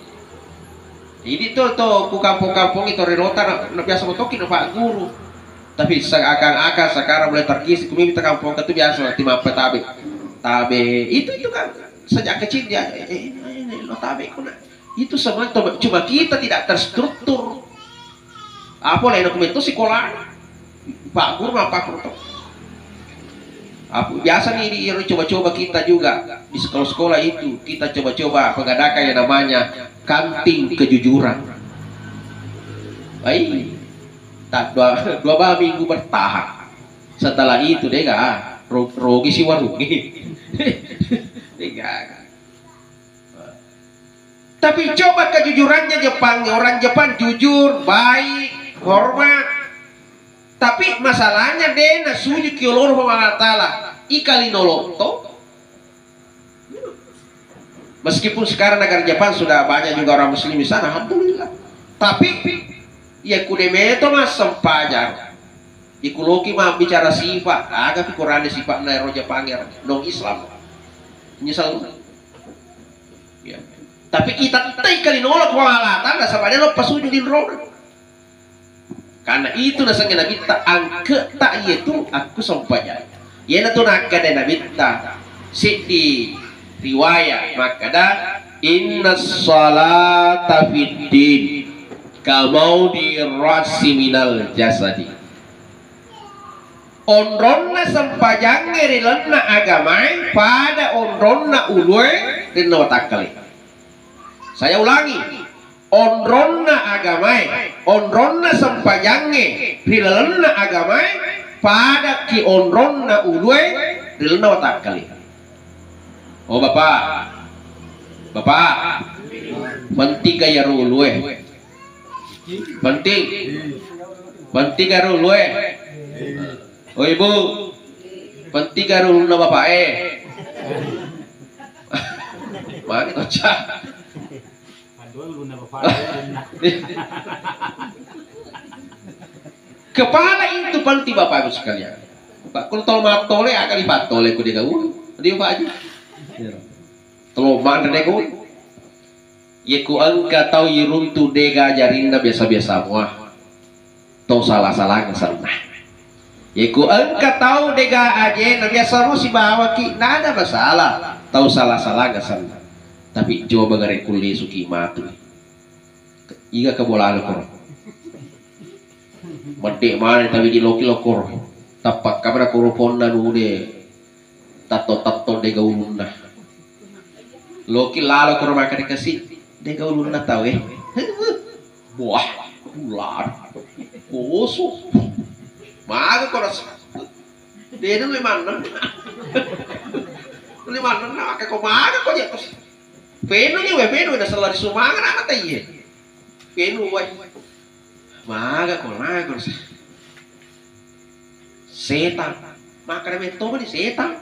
Ini tuh, tuh, ku kampung-kampung itu rilota na, na biasa motoki na Pak Guru. Tapi seakan-akan sekarang mulai terkikis, ku minta kampung itu biasa nanti mape tabe. Tabe. Itu, itu kan sejak kecil dia, eh, eh, eh, eh, lo tabe, ku na. Itu semua to-, cuma kita tidak terstruktur. Apa lain aku itu sekolah? Pak Guru apa aku to? Apa biasa nih di, coba-coba kita juga di sekolah-sekolah itu, kita coba-coba pengadakan yang namanya kantin kejujuran. Baik. Tak dua, dua bah minggu bertahan. Setelah itu deh, gak, ro-, rogi si warungi. Deh, gak. Tapi coba kejujurannya Jepang, orang Jepang jujur, baik, hormat. Tapi masalahnya dena suju kioloro Puang Allah Ta'ala. Ikali nolotto. Meskipun sekarang negara Jepang sudah banyak juga orang muslim di sana, alhamdulillah. Tapi ya kudemeto massempajang. Ikuloki ma bicara sifat, aga pikurane sifat na ero Jepang, non Islam. Nyesal. Ya. Tapi ita tei kali nolak Puang Allah Ta'ala, nasaba de lo pasuju linrona. Karena itu nasengnge Nabitta, angke tak iya tu aku sempajang. Iyana tu nakkeda Nabitta, seddi riwayat makkeda, inna salata fid din kamaudi rasi minal jasadi. Onronna sempajangnge ri lalenna agamae pada onronna ulue ri lalenna watakkale. Saya ulangi, onronna agamae, onronna sempajangnge ri lalenna agamae pada ki onronna ulue ri lalenna watakkale. Oh Bapak, Bapak, penting gak ya ulue? Penting. Penting gak ulue? Oh ibu, penting gak ulunna bapak eh? Mana kocak? Kepala itu penting Bapak Ibu sekalian. Pak, kalau tol matole akan dipatole ku dia ulu. Dia Pak Haji. Ya. Telo manre deko. Yeko engka tau iruntu dega jarinna biasa-biasa mua. Tau sala-salanga senna. Yeko engka tau dega ajena biasa mua sibawaki, nada masalah. Tau sala-salanga senna. Tapi coba gare kulle suki matu. Iga kebolana koro. Medde mane tawi di loki lokoro. Tappa kamera koro ponna nude. Tatto-tatto dega ulunna. Loki lalo koro makkeda kasi, dega ulunna tau e. Wah, ular. Boso. Maga koro. Dena le maneng. Le maneng na ake ko maga ko jatuh. Penu ni we penu na selari sumanga na mata iye. Penu wai. Maga ko, maga ko. Setan. Makkeda metto ni setan.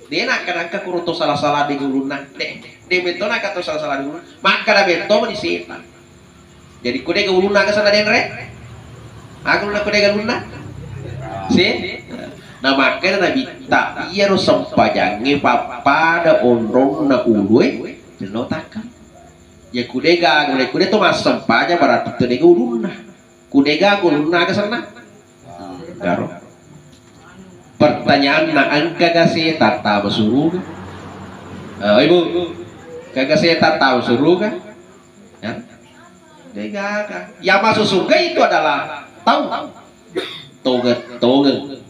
De nakkeda engka kuro to sala-sala de ulunna. De, de metto nakkeda to sala-sala de ulunna. Makkeda metto ni setan. Jadi ko de ulunna aga sana denre? Aga ulunna ko de ulunna? Se? Na makkeda Nabitta, iyaro sempajangnge pappada onronna ulue, jello takka. Ya kudega, kudega to massempajang berarti to dega ulunna. Kudega ulunna aga senna? Garo. Pertanyaanna, engkaga setan tama suruga? Eh, Ibu, engkaga setan tama suruga? Ya? Degaga. Yang masuk surga itu adalah tau. Tongeng-tongeng.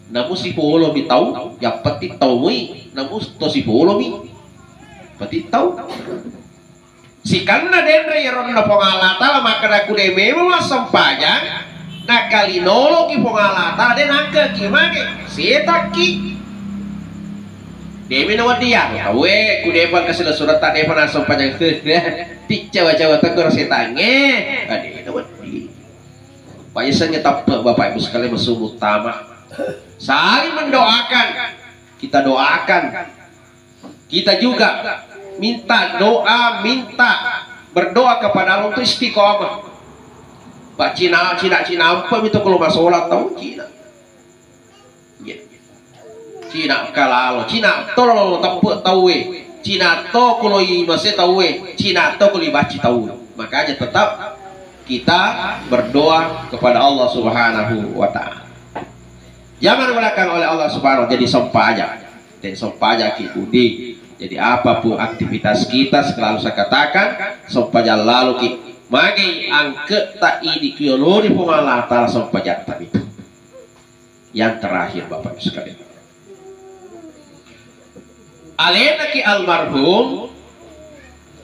Namu sipolo mi tau, yang penting tau mui. Namu to sipolo mi. Penting tau. Sikanna denre iyaronna Puang Allah Ta'ala makkeda ku de memang massempajang, nakalinoloki Puang Allah Ta'ala, de nakkeki mage, setakki. Demi naweddiyang, tauwe ku depa kasila surata depa nassempajang. Ticcawa-cawa tegur setangnge. Ade nawedding. Pak Yasengnge tappe Bapak Ibu sekalian mesum utama. Saling mendoakan. Kita doakan. Kita juga minta doa, minta berdoa kepada Allah untuk istiqomah. Pak Cina, Cina, Cina apa itu kalau masalah tahu Cina. Ya. Cina kalalo, Cina tolo teppe tauwe, Cina to kuloi mase tauwe, Cina to kuloi baci tauwe. Makanya tetap kita berdoa kepada Allah Subhanahu wa Ta'ala. Jangan belakang oleh Allah Subhanahu wa Ta'ala jadi sempajang. Dan sempajang ki budi. Jadi apapun aktivitas kita selalu saya katakan sempajang lalu ki. Magi angke tak ini kiolori Puang Allah Ta'ala sempajang tadi. Yang terakhir Bapak Ibu sekalian. Alena ki almarhum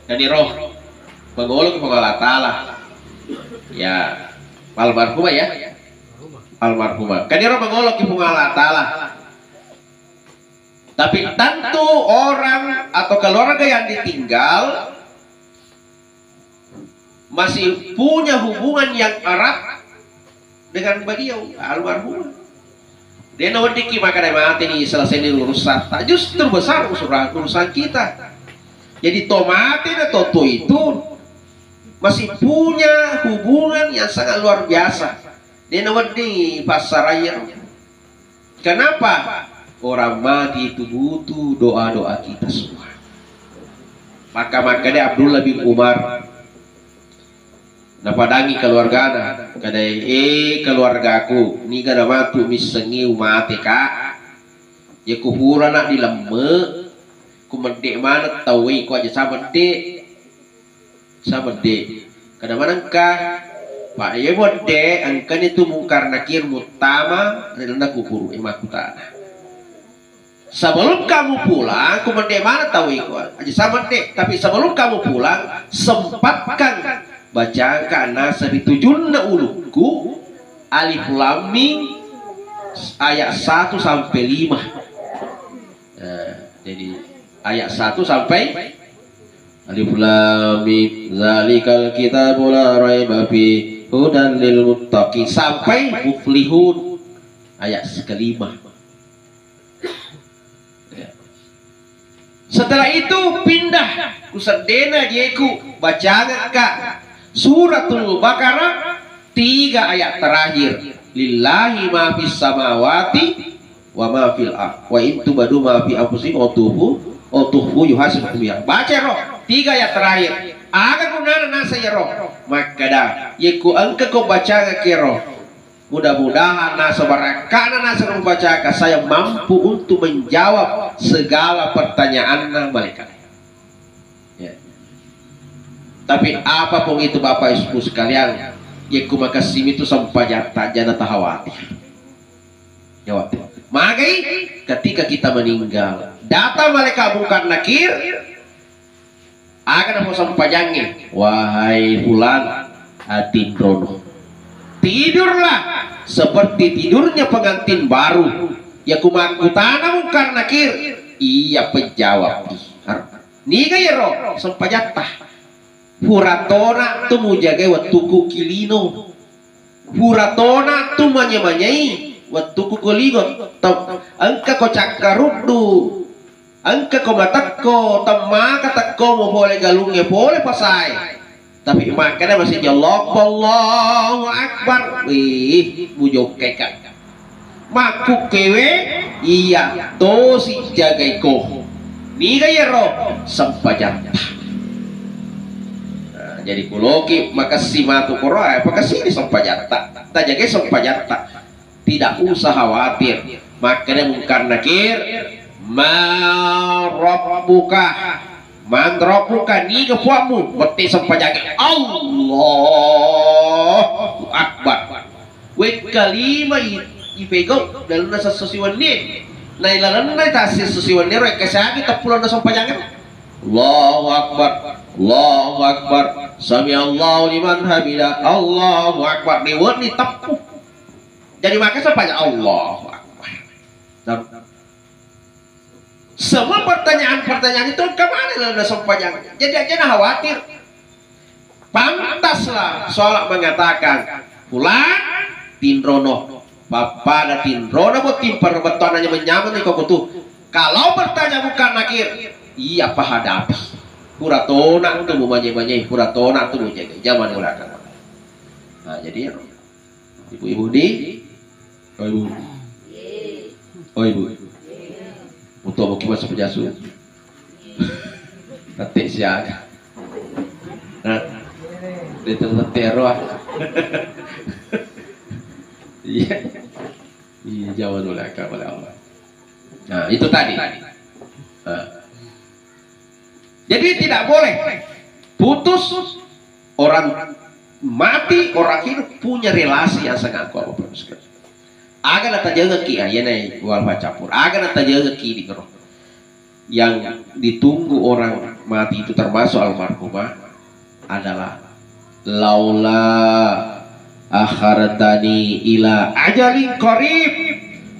dan roh mengolok Puang Allah Ta'ala. Ya, almarhumah ya. Almarhumah. Kan roh mengolok Puang Allah Ta'ala. Tapi tentu orang atau keluarga yang ditinggal masih punya hubungan yang erat dengan beliau, almarhum. Dia naweddikki makkeda mate ni selesai ni urusan. Tak justru besar urusan, urusan kita. Jadi to mate na to itu masih punya hubungan yang sangat luar biasa. Dia nawedding passaraiya. Kenapa? Orang mati itu butuh doa-doa kita semua. Maka makkeda Abdullah bin Umar, napadangi keluargana, kada, eh keluargaku, niga namatu missengi umate ka. Ya kupura nak dilemme, ku medde mana tau iko aja sama de. Samedde. Kada manengka. Pak, iya bodde, engkani tu Mungkar Nakir muttama ri lalenna kuburu e makkutana. Sebelum kamu pulang, ku medde mana tau iko. Aja samedde, tapi sebelum kamu pulang, sempatkan bacakan nasab tujunna ulukku, Alif Lam Mim, ayat satu sampai lima. Nah, jadi ayat satu sampai Alif Lam Mim, zalikal kitabu la raiba fi, hudan lil muttaqin, sampai muflihun, ayat kelima. Ya. Setelah itu pindah ku seddena jeku bacangekka Suratul Baqarah tiga ayat terakhir. Lillahi ma fis samawati wa ma fil ard. Wa in tubdu ma fi anfusikum wa tubu Utuhfu yuhasibkum biha. Baca ro, tiga ayat terakhir. Aga gunana naseng iyaro? Makkeda, yekko engka ko bacangekki ro, mudah-mudahan naseng barakkana naseng mubacaka, saya mampu untuk menjawab segala pertanyaanna malaikat. Ya. Tapi apapun itu, Bapak Ibu sekalian, yekko makessimi tu sempajatta, jana tahawatir. Jawab. Magai ketika kita meninggal, datang malaikat Munkar Nakir, aga napau sempajangnge, "Wahai fulan, atinrono. Tidurlah seperti tidurnya pengantin baru." Ya, ku makkutana Munkar Nakir, iya pejawab. Niga iyaro sempajatta? Puratona tu mujagai wettukku kilino. Puratona tu manye-manyei wettukku ko lino. Tem-, engka ko cakkaruddu, engka ko matekko, temmaka tekko mo pole galungnge pole pasae. Tapi makkeda masih Allah, Allahu Akbar. Wih, mujokkai ka. Makkukkewe, iya tosi jagaiko. Niga iyaro? Sempajatta. Nah, jadi kuloki makessi matu koro, eh, pakessini sempajatta. Tajagai sempajatta. Tidak usah khawatir. Makkeda Munkar Nakir, "Man rabbuka?" Man rabbuka, niga puammu? Wette sempajangnge, Allahu Akbar. Wekkalima i-, ipegau lalenna sesso siwennie. Nailalenna ta sesso siwennie ro, wekka siagi teppu lalenna sempajangnge. Allahu Akbar, Allahu Akbar, sami Allahu liman hamida, Allahu Akbar. Ni wenni teppu. Jadi maka sempajang Allahu Akbar. Nah, semua pertanyaan-pertanyaan itu kemana lalu sempajang? Jadi aja nah khawatir. Pantaslah sholat mengatakan, "Fulan, tinrono. Pappada tinrono, bo timper bettuanna nyaman-nyaman iko kutu." Kalau bertanya Munkar Nakir, iya pahadapi. Puratona tu mumanye-manye, puratona tu mujege. Zaman ulah. Nah, jadi ya. Ibu-ibu di? Oh, ibu. Oh, ibu. Untuk mau kipas pejasu. Tette siaga. Nah. Dia tette roh. Iya. Iya, jauh dulu akal oleh Allah. Nah, itu tadi. Nah. Jadi tidak boleh putus orang mati, orang hidup punya relasi yang sangat kuat, Bapak Ibu sekalian. Aga natajengekki, ah, iyana wal campur. Aga natajengekki di kero. Yang ditunggu orang mati itu termasuk almarhumah adalah, "Laula akhartani ila ajalin qarib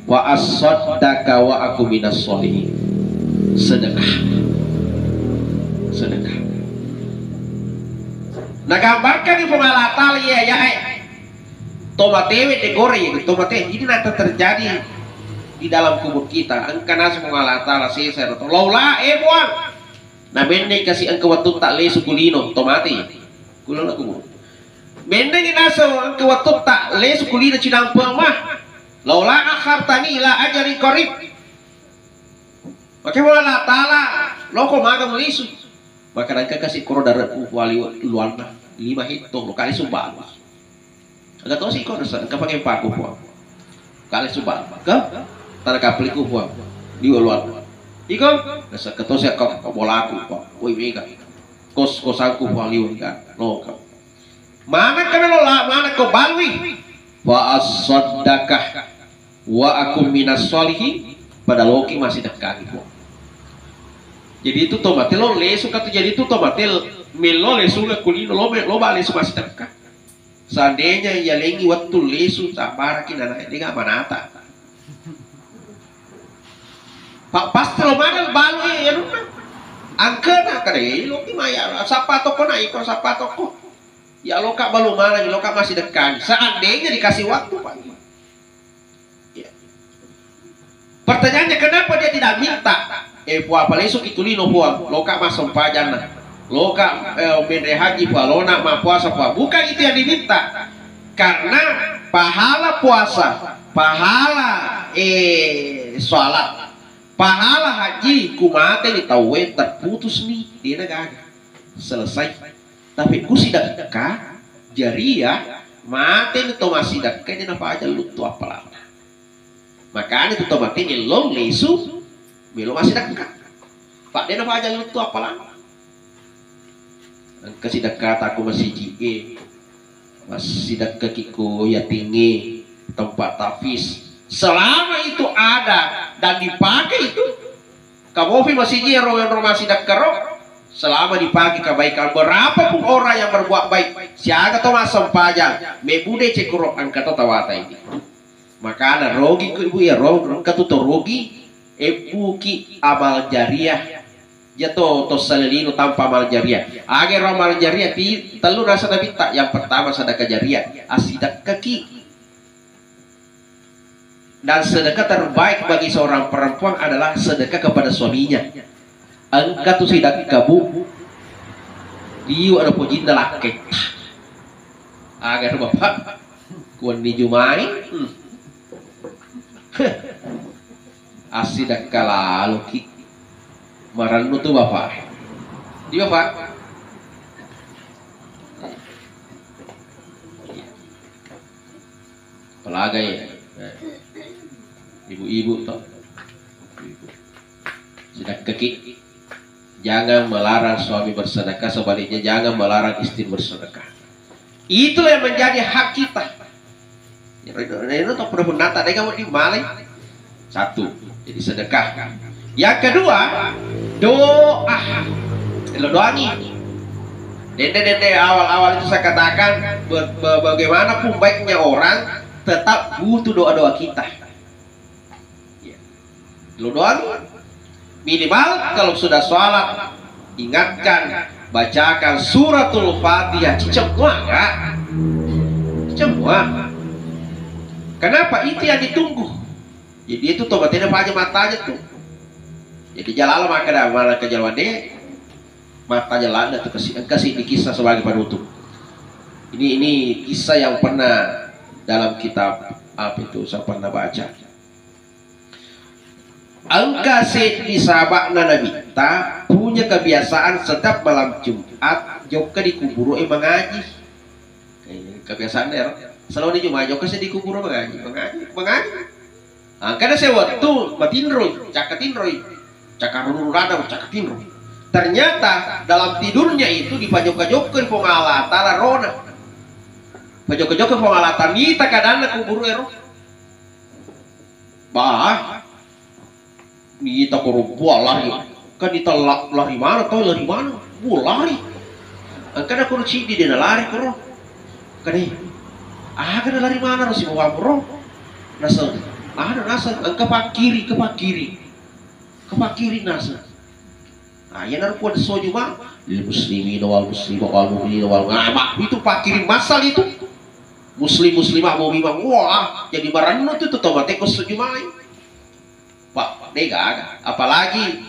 wa asaddaqa wa aku minas sholihin." Sedekah. Sedekah. Nagambarkan Puang Allah Taala, iya, iya, eh. Tomatewe de gore, tomate. Ini nanti terjadi di dalam kubur kita. Engka naseng Puang Allah Taala sesa to. Laula, eh, Puang. Nah, menne kasi engka wettu tak lesu kulino, tomate. Kulino kubur. Mennengngi naseng engka wettutta lesu kulino cinampeang mah. Laula akhartani ila ajalin qarib. Maka Allah Taala, loko maga mulisu. Maka nangka kasi koro dare'ku wali luanna lima hetto, lo kali sumbang. Aga tosi ko nasa engka pangempaku puang. Kali sumbang. Ke? Tana kapliku puang. Di luanna. Iko? Nasa ketosi ko bolaku puang. Woi mega. Kos-kosanku puang liweng kan. Loka. Manakka melo la-, manakko balui? Fa asaddaqah wa akun minas sholihin, pada loki massidekkangi puang. Jadi itu tomate lo lesu katu, jadi itu tomate melo lesu kulino lo me-, lo ba lesu massidekka. Seandainya yalengi wettu lesu tabbaraki nanae, de ga manata. Pa-, pasti lo maneng balu, eh, anunna. Angkena kada, eh, loki maya, sapa toko na iko, sapa toko. Ya loka balu maneng, loka massidekkangi. Seandainya dikasih waktu, Pak. Ya. Pertanyaannya, kenapa dia tidak minta? Eh, puang, apa lesu ki tulino, puang? Loka massempajanna. Loka, eh, menre haji, puang. Lona mappuasa, puang. Bukan itu yang diminta. Karena pahala puasa, pahala, eh, sholat, Pahala haji ku mate ni tauwe terputus ni, dena gaga. Selesai. Tapi ku sidekka jariah, mate ni to massidekka, dena paja luttu appalanna. Makanya tu to mate melo lesu, melo massidekka. Pak dena paja luttu appalanna. Engka sidekkata ko masiji'e, massidekkaki ko yatingnge, tempat tahfiz. Selama itu ada dan dipakai itu, kamopi masiji ro, ro massidekkaro, selama dipakai kebaikan, berapapun orang yang berbuat baik, siaga to massempajang, mebbu deceng kuro, engka to tawata ini. Makana rogi ku ibu ya, ro, engka tu to rogi, ebbuki amal jariah. Jato to salelino tanpa amal jariah. Aga ro amal jariah ti, tellu naseng Nabitta. Yang pertama sedekah jariah, assidekkaki. Dan sedekah terbaik bagi seorang perempuan adalah sedekah kepada suaminya. Engka tu sidekka, Bu, liu ada pojinna lakketta. Aga ro Bapak, kuanni jumai. Hmm. Assidekka laloki. Marennu tu Bapak. Di Bapak. Apalagai, eh, ibu-ibu to. Sidekkaki. Jangan melarang suami bersedekah, sebaliknya jangan melarang istri bersedekah. Itulah yang menjadi hak kita. Reno to pada punata dega mau dimalai. Satu, jadi sedekah. Yang kedua, doa. Lo doangi. Dende-dende awal-awal itu saya katakan, be- be- bagaimanapun baiknya orang, tetap butuh doa-doa kita. Ya. Lo doangi. Minimal kalau sudah sholat, ingatkan, bacakan suratul Fatihah. Cicemua, Kak. Cicemua. Kenapa? Itu yang ditunggu. Jadi itu tobatnya apa aja mata aja tuh. Jadi jalala maka dah mana kejaluan deh. Mata jalala tuh kasih, kasih di kisah sebagai penutup. Ini ini kisah yang pernah dalam kitab apa itu saya pernah baca. Engka seddi sahaba'na Nabitta punya kebiasaan setiap malam Jumat jokka di kuburu'e mangaji. Eh, kebiasaanna ero. Selalu di Jumat jokka seddi kuburu mangaji, mangaji, mangaji. Engkana sewettu matinroi, cakka tinroi. Cakka ruru-rurana, cakka tinroi. Ternyata dalam tidurnya itu dipajokka-jokka Puang Allah Taala rona. Pajokka-jokka Puang Allah Taala, mita kadanna kuburu ero. Bah, mita koro bua lari. Kan ditella lari mana tau lari mana? Bua lari. Engkana koro ciddi de nalari koro. Kade. Aga nalari mana ro sibawa ro. Naseng. Ada naseng engka pakkiri, ke pakkiri. Ke pakkiri naseng. Nah, iya narupa soju ma lil muslimina wal muslimat wal mu'minina wal, nah, mak itu pakkiri masal itu. Muslim muslimah mukminah, wah, jadi marennu tu tu tomateko soju mai. Pak, dega aga. Apalagi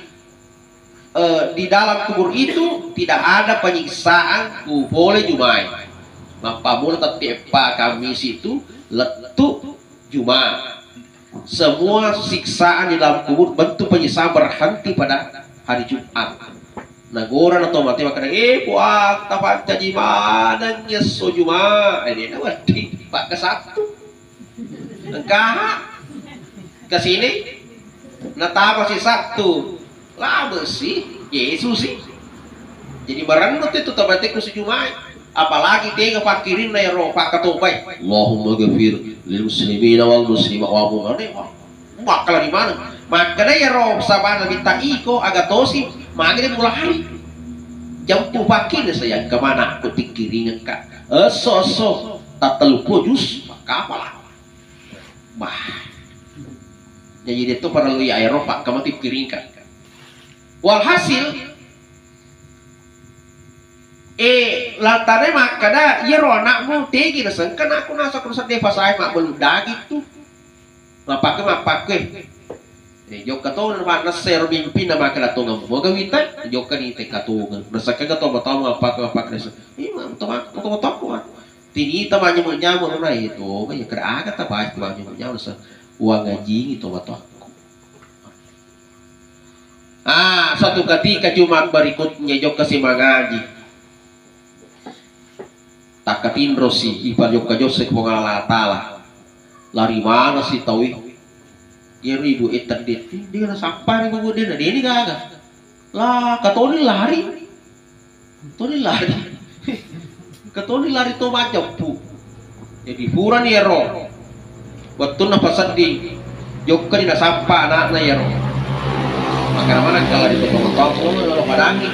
eh, di dalam kubur itu tidak ada penyiksaan ku pole Jumai. Mappamula tette eppa Kamis itu lettu Juma. Semua siksaan di dalam kubur bentuk penyiksaan berhenti pada hari Jumat. Nagora na to mate makkeda, "Eh, Puang, tapancaji maneng esso Juma." Eh, dia wedding, Pak, ke Sabtu. Engkaha ke sini, natama si Sabtu. Lama si Yesus si. Jadi marennu tu tabateku sujumai. Apalagi tega pakkirinna ero pakkatobai. Allahumma ghafir lil muslimina wal muslimat wal mu'minat. Makkala di mana? Makkeda ero sabana bintang iko aga tosi, magi de mulari. Jampu pakkirinna saya kemana aku tikkiringekka. Esso esso tattelupu jus kapala. Bah. Jadi dia tu para lui aero pak kama tikkiringekka. Walhasil, eh, lantare makkeda, "Iyaro anakmu tegi nasengka anakku nasa kurusak depa saya mak belum daging tu." Mappakke, mappakke. Eh, jokka to na nessero mimpi na makkeda tongeng moga wita, jokka ni teka tongeng. Nasengka to matamu mappakke, mappakke. Ih, ma-, to ma-, to matamu ma. Tinita manyamuk-nyamuk na itu, ya kira aga ta baca manyamuk-nyamuk sa. Uang ngajingi to mataku. Ah, satu ketika Jumat berikutnya jokka si mangaji. Takkatinrosi, ipajokka-josseng Puang Allah Ta'ala. Lari manasi tauwe. Iyaro ibu e tedde, de nasappa ri ibu de, na deni gaga. Lah, katoni lari. Toni lari. Katoni lari to majeppu. Jadi purani ero. Wettunna pasedding, jokkani nasappa ana'na iyaro. Makana maneng kala ri tongeng-tongeng, lo padangi.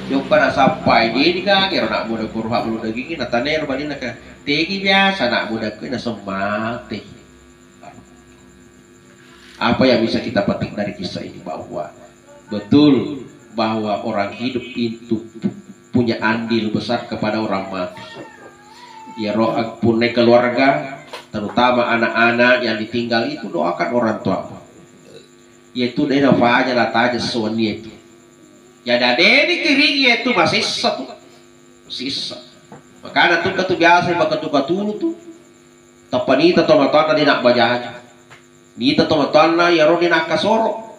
Jokka nasappai, jadi kan ero anak muda kuru hak bulu dagingi, natanero balinna ka, tegi biasa anak muda kue naseng mate. Apa yang bisa kita petik dari kisah ini? Bahwa betul bahwa orang hidup itu punya andil besar kepada orang mati. Iyaro punnai keluarga, terutama anak-anak yang ditinggal itu, doakan orang tua. Yaitu dena faja la taja suami itu. Ya dadeni kiring yaitu masissa tu. Sissa. Makana tu katu biasa maka tu katulu tu. Tappa nita tomatoanna de nabbajaju. Nita tomatoanna iyaro de nakkasoro.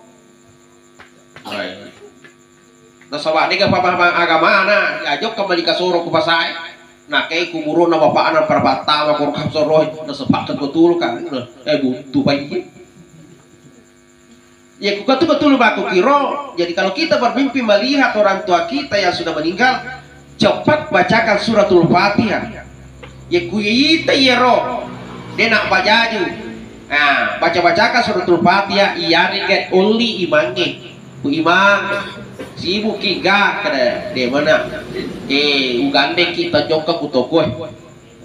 Nasaba de ga pamaham agamana, ya jokka mali kasoro ku pasae. Nakai kuburona bapakna parapattama koro kasoro, nasepakkan ko tulu kan. Eh, buntu pai. Ya, ku katu betul baku kiro. Jadi kalau kita bermimpi melihat orang tua kita yang sudah meninggal, cepat bacakan suratul Fatihah. Ya, ku ita iyaro, de nabbajaju. Nah, baca-bacakan suratul Fatihah, iyarega olli imangnge. Ku imang, sibuk ki ga, kada de mana. Eh, ugandeng ki tajokka ku tokoe.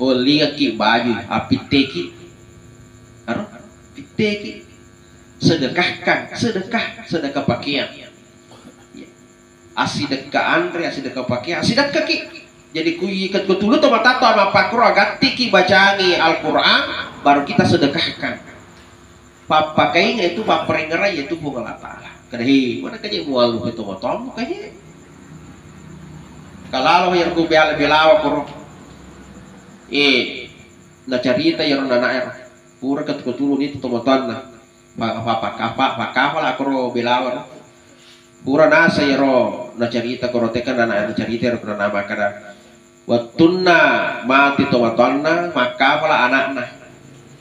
Olli ki baju, apitteki. Aro, pitteki. Sedekahkan, sedekah, sedekah pakaian. Ya. Asidekka anre, asidekka pakaian, asidekka ki. Jadi ku ikat betul to matato ama pakro, agattiki bacangi Al-Quran, baru kita sedekahkan. Pappakainga itu, papparengerai itu Puang Allah Ta'ala. Kada he, mana kaje mualu ke to matamu kaje. Kalalo yang ku bela-belawa koro. Eh, nacarita iyaro nana ero. Pura ketu-ketuluni itu to mataanna. Pakapa-pakapa, pakapa la koro belawa ro. Pura nasa iyaro nacarita koro teka nana nacarita iyaro koro nama kada. Wettunna mati tomatoanna, makkapala ana'na.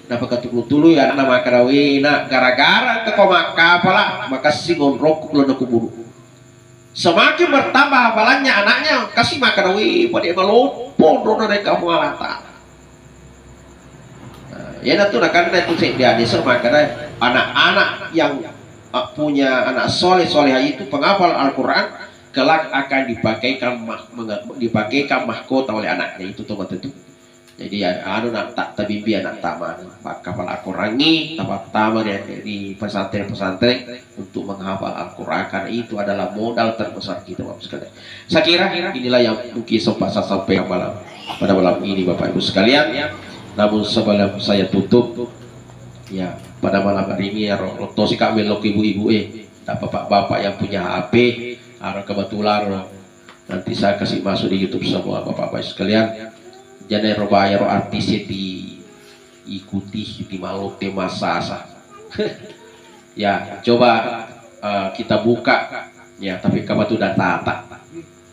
Napakatulu-tului ana'na makkada, "We, na, gara-gara engka ko makkapala, makessing onrokku lao na kuburu." Semakin bertambah hafalannya anaknya, kasi makkada, "We, pada maloppo onrona narekka Puang Allah Ta'ala." Nah, iyanatu nakanna itu seddi hadis makkada, anak-anak yang, uh, punya anak soleh solehah itu penghafal Al-Quran, kelak akan dipakaikan mah-, menga-, dipakaikan mahkota oleh anaknya itu, teman-teman. Jadi, ya, anu, nak, tak tabimbi anak taman, maka pala Al-Qurangi, tamat taman ya, di pesantren-pesantren untuk menghafal Al-Quran, karena itu adalah modal terbesar kita, Bapak sekalian. Saya kira inilah yang mungkin sempat saya sampaikan malam, pada malam ini, Bapak Ibu sekalian. Namun sebelum saya tutup, ya, pada malam hari ini, ya, ro-, rotosi kami lok ibu-ibu, eh, dan bapak-bapak yang punya H P, aro kebetulan, ro, nanti saya kasih masuk di YouTube semua, Bapak-bapak sekalian. Jadi, ro, bayar, ro, artis di ikuti di malote masasa. Ya, coba, eh, kita buka. Ya, tapi kamu tuh udah tata.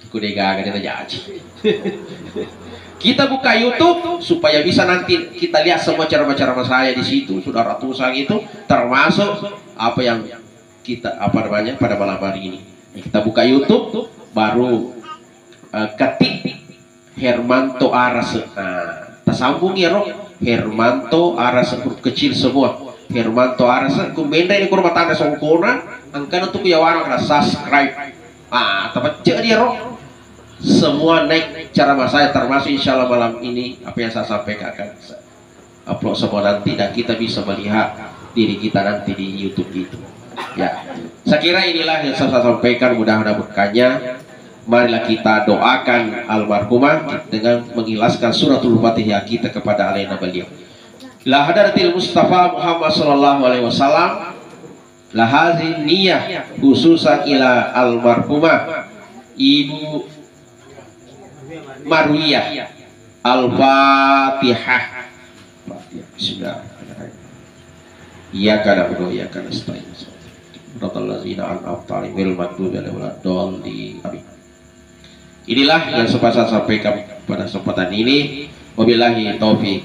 Aku deh gagal dia jaji. Kita buka YouTube supaya bisa nanti kita lihat semua ceramah-ceramah saya di situ, sudah ratusan itu, termasuk apa yang kita, apa namanya, pada malam hari ini. Kita buka YouTube, baru, eh, ketik Hermanto Arase. Nah, tasambung ya, ro. Hermanto Arase, huruf kecil semua. Hermanto Arase, ku menre ni kurma tanda songkona, engkana tu ku yawana kena subscribe. Ah, tapecce dia, ro. Semua naik ceramah saya, termasuk insya Allah malam ini apa yang saya sampaikan akan upload semua nanti dan kita bisa melihat diri kita nanti di YouTube itu. Ya, saya kira inilah yang saya sampaikan, mudah-mudahan berkahnya. Marilah kita doakan almarhumah dengan mengikhlaskan suratul Fatihah kita kepada alena beliau. La hadratil Mustafa Muhammad sallallahu alaihi wasallam, la hadzihi niyah khususan ila almarhumah Ibu Marwiyah. Al-Fatihah. Fatihah. Bismillahirrahmanirrahim. Iyyaka na'budu wa iyyaka nasta'in. siratal ladzina an'amta 'alaihim ghairil maghdubi 'alaihim waladdallin. Amin. Inilah yang sempat saya sampaikan pada kesempatan ini. Wabillahi taufiq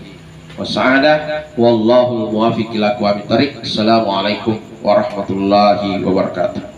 wassaada. Wallahul muwaffiq ila aqwamit thariq. Assalamualaikum warahmatullahi wabarakatuh.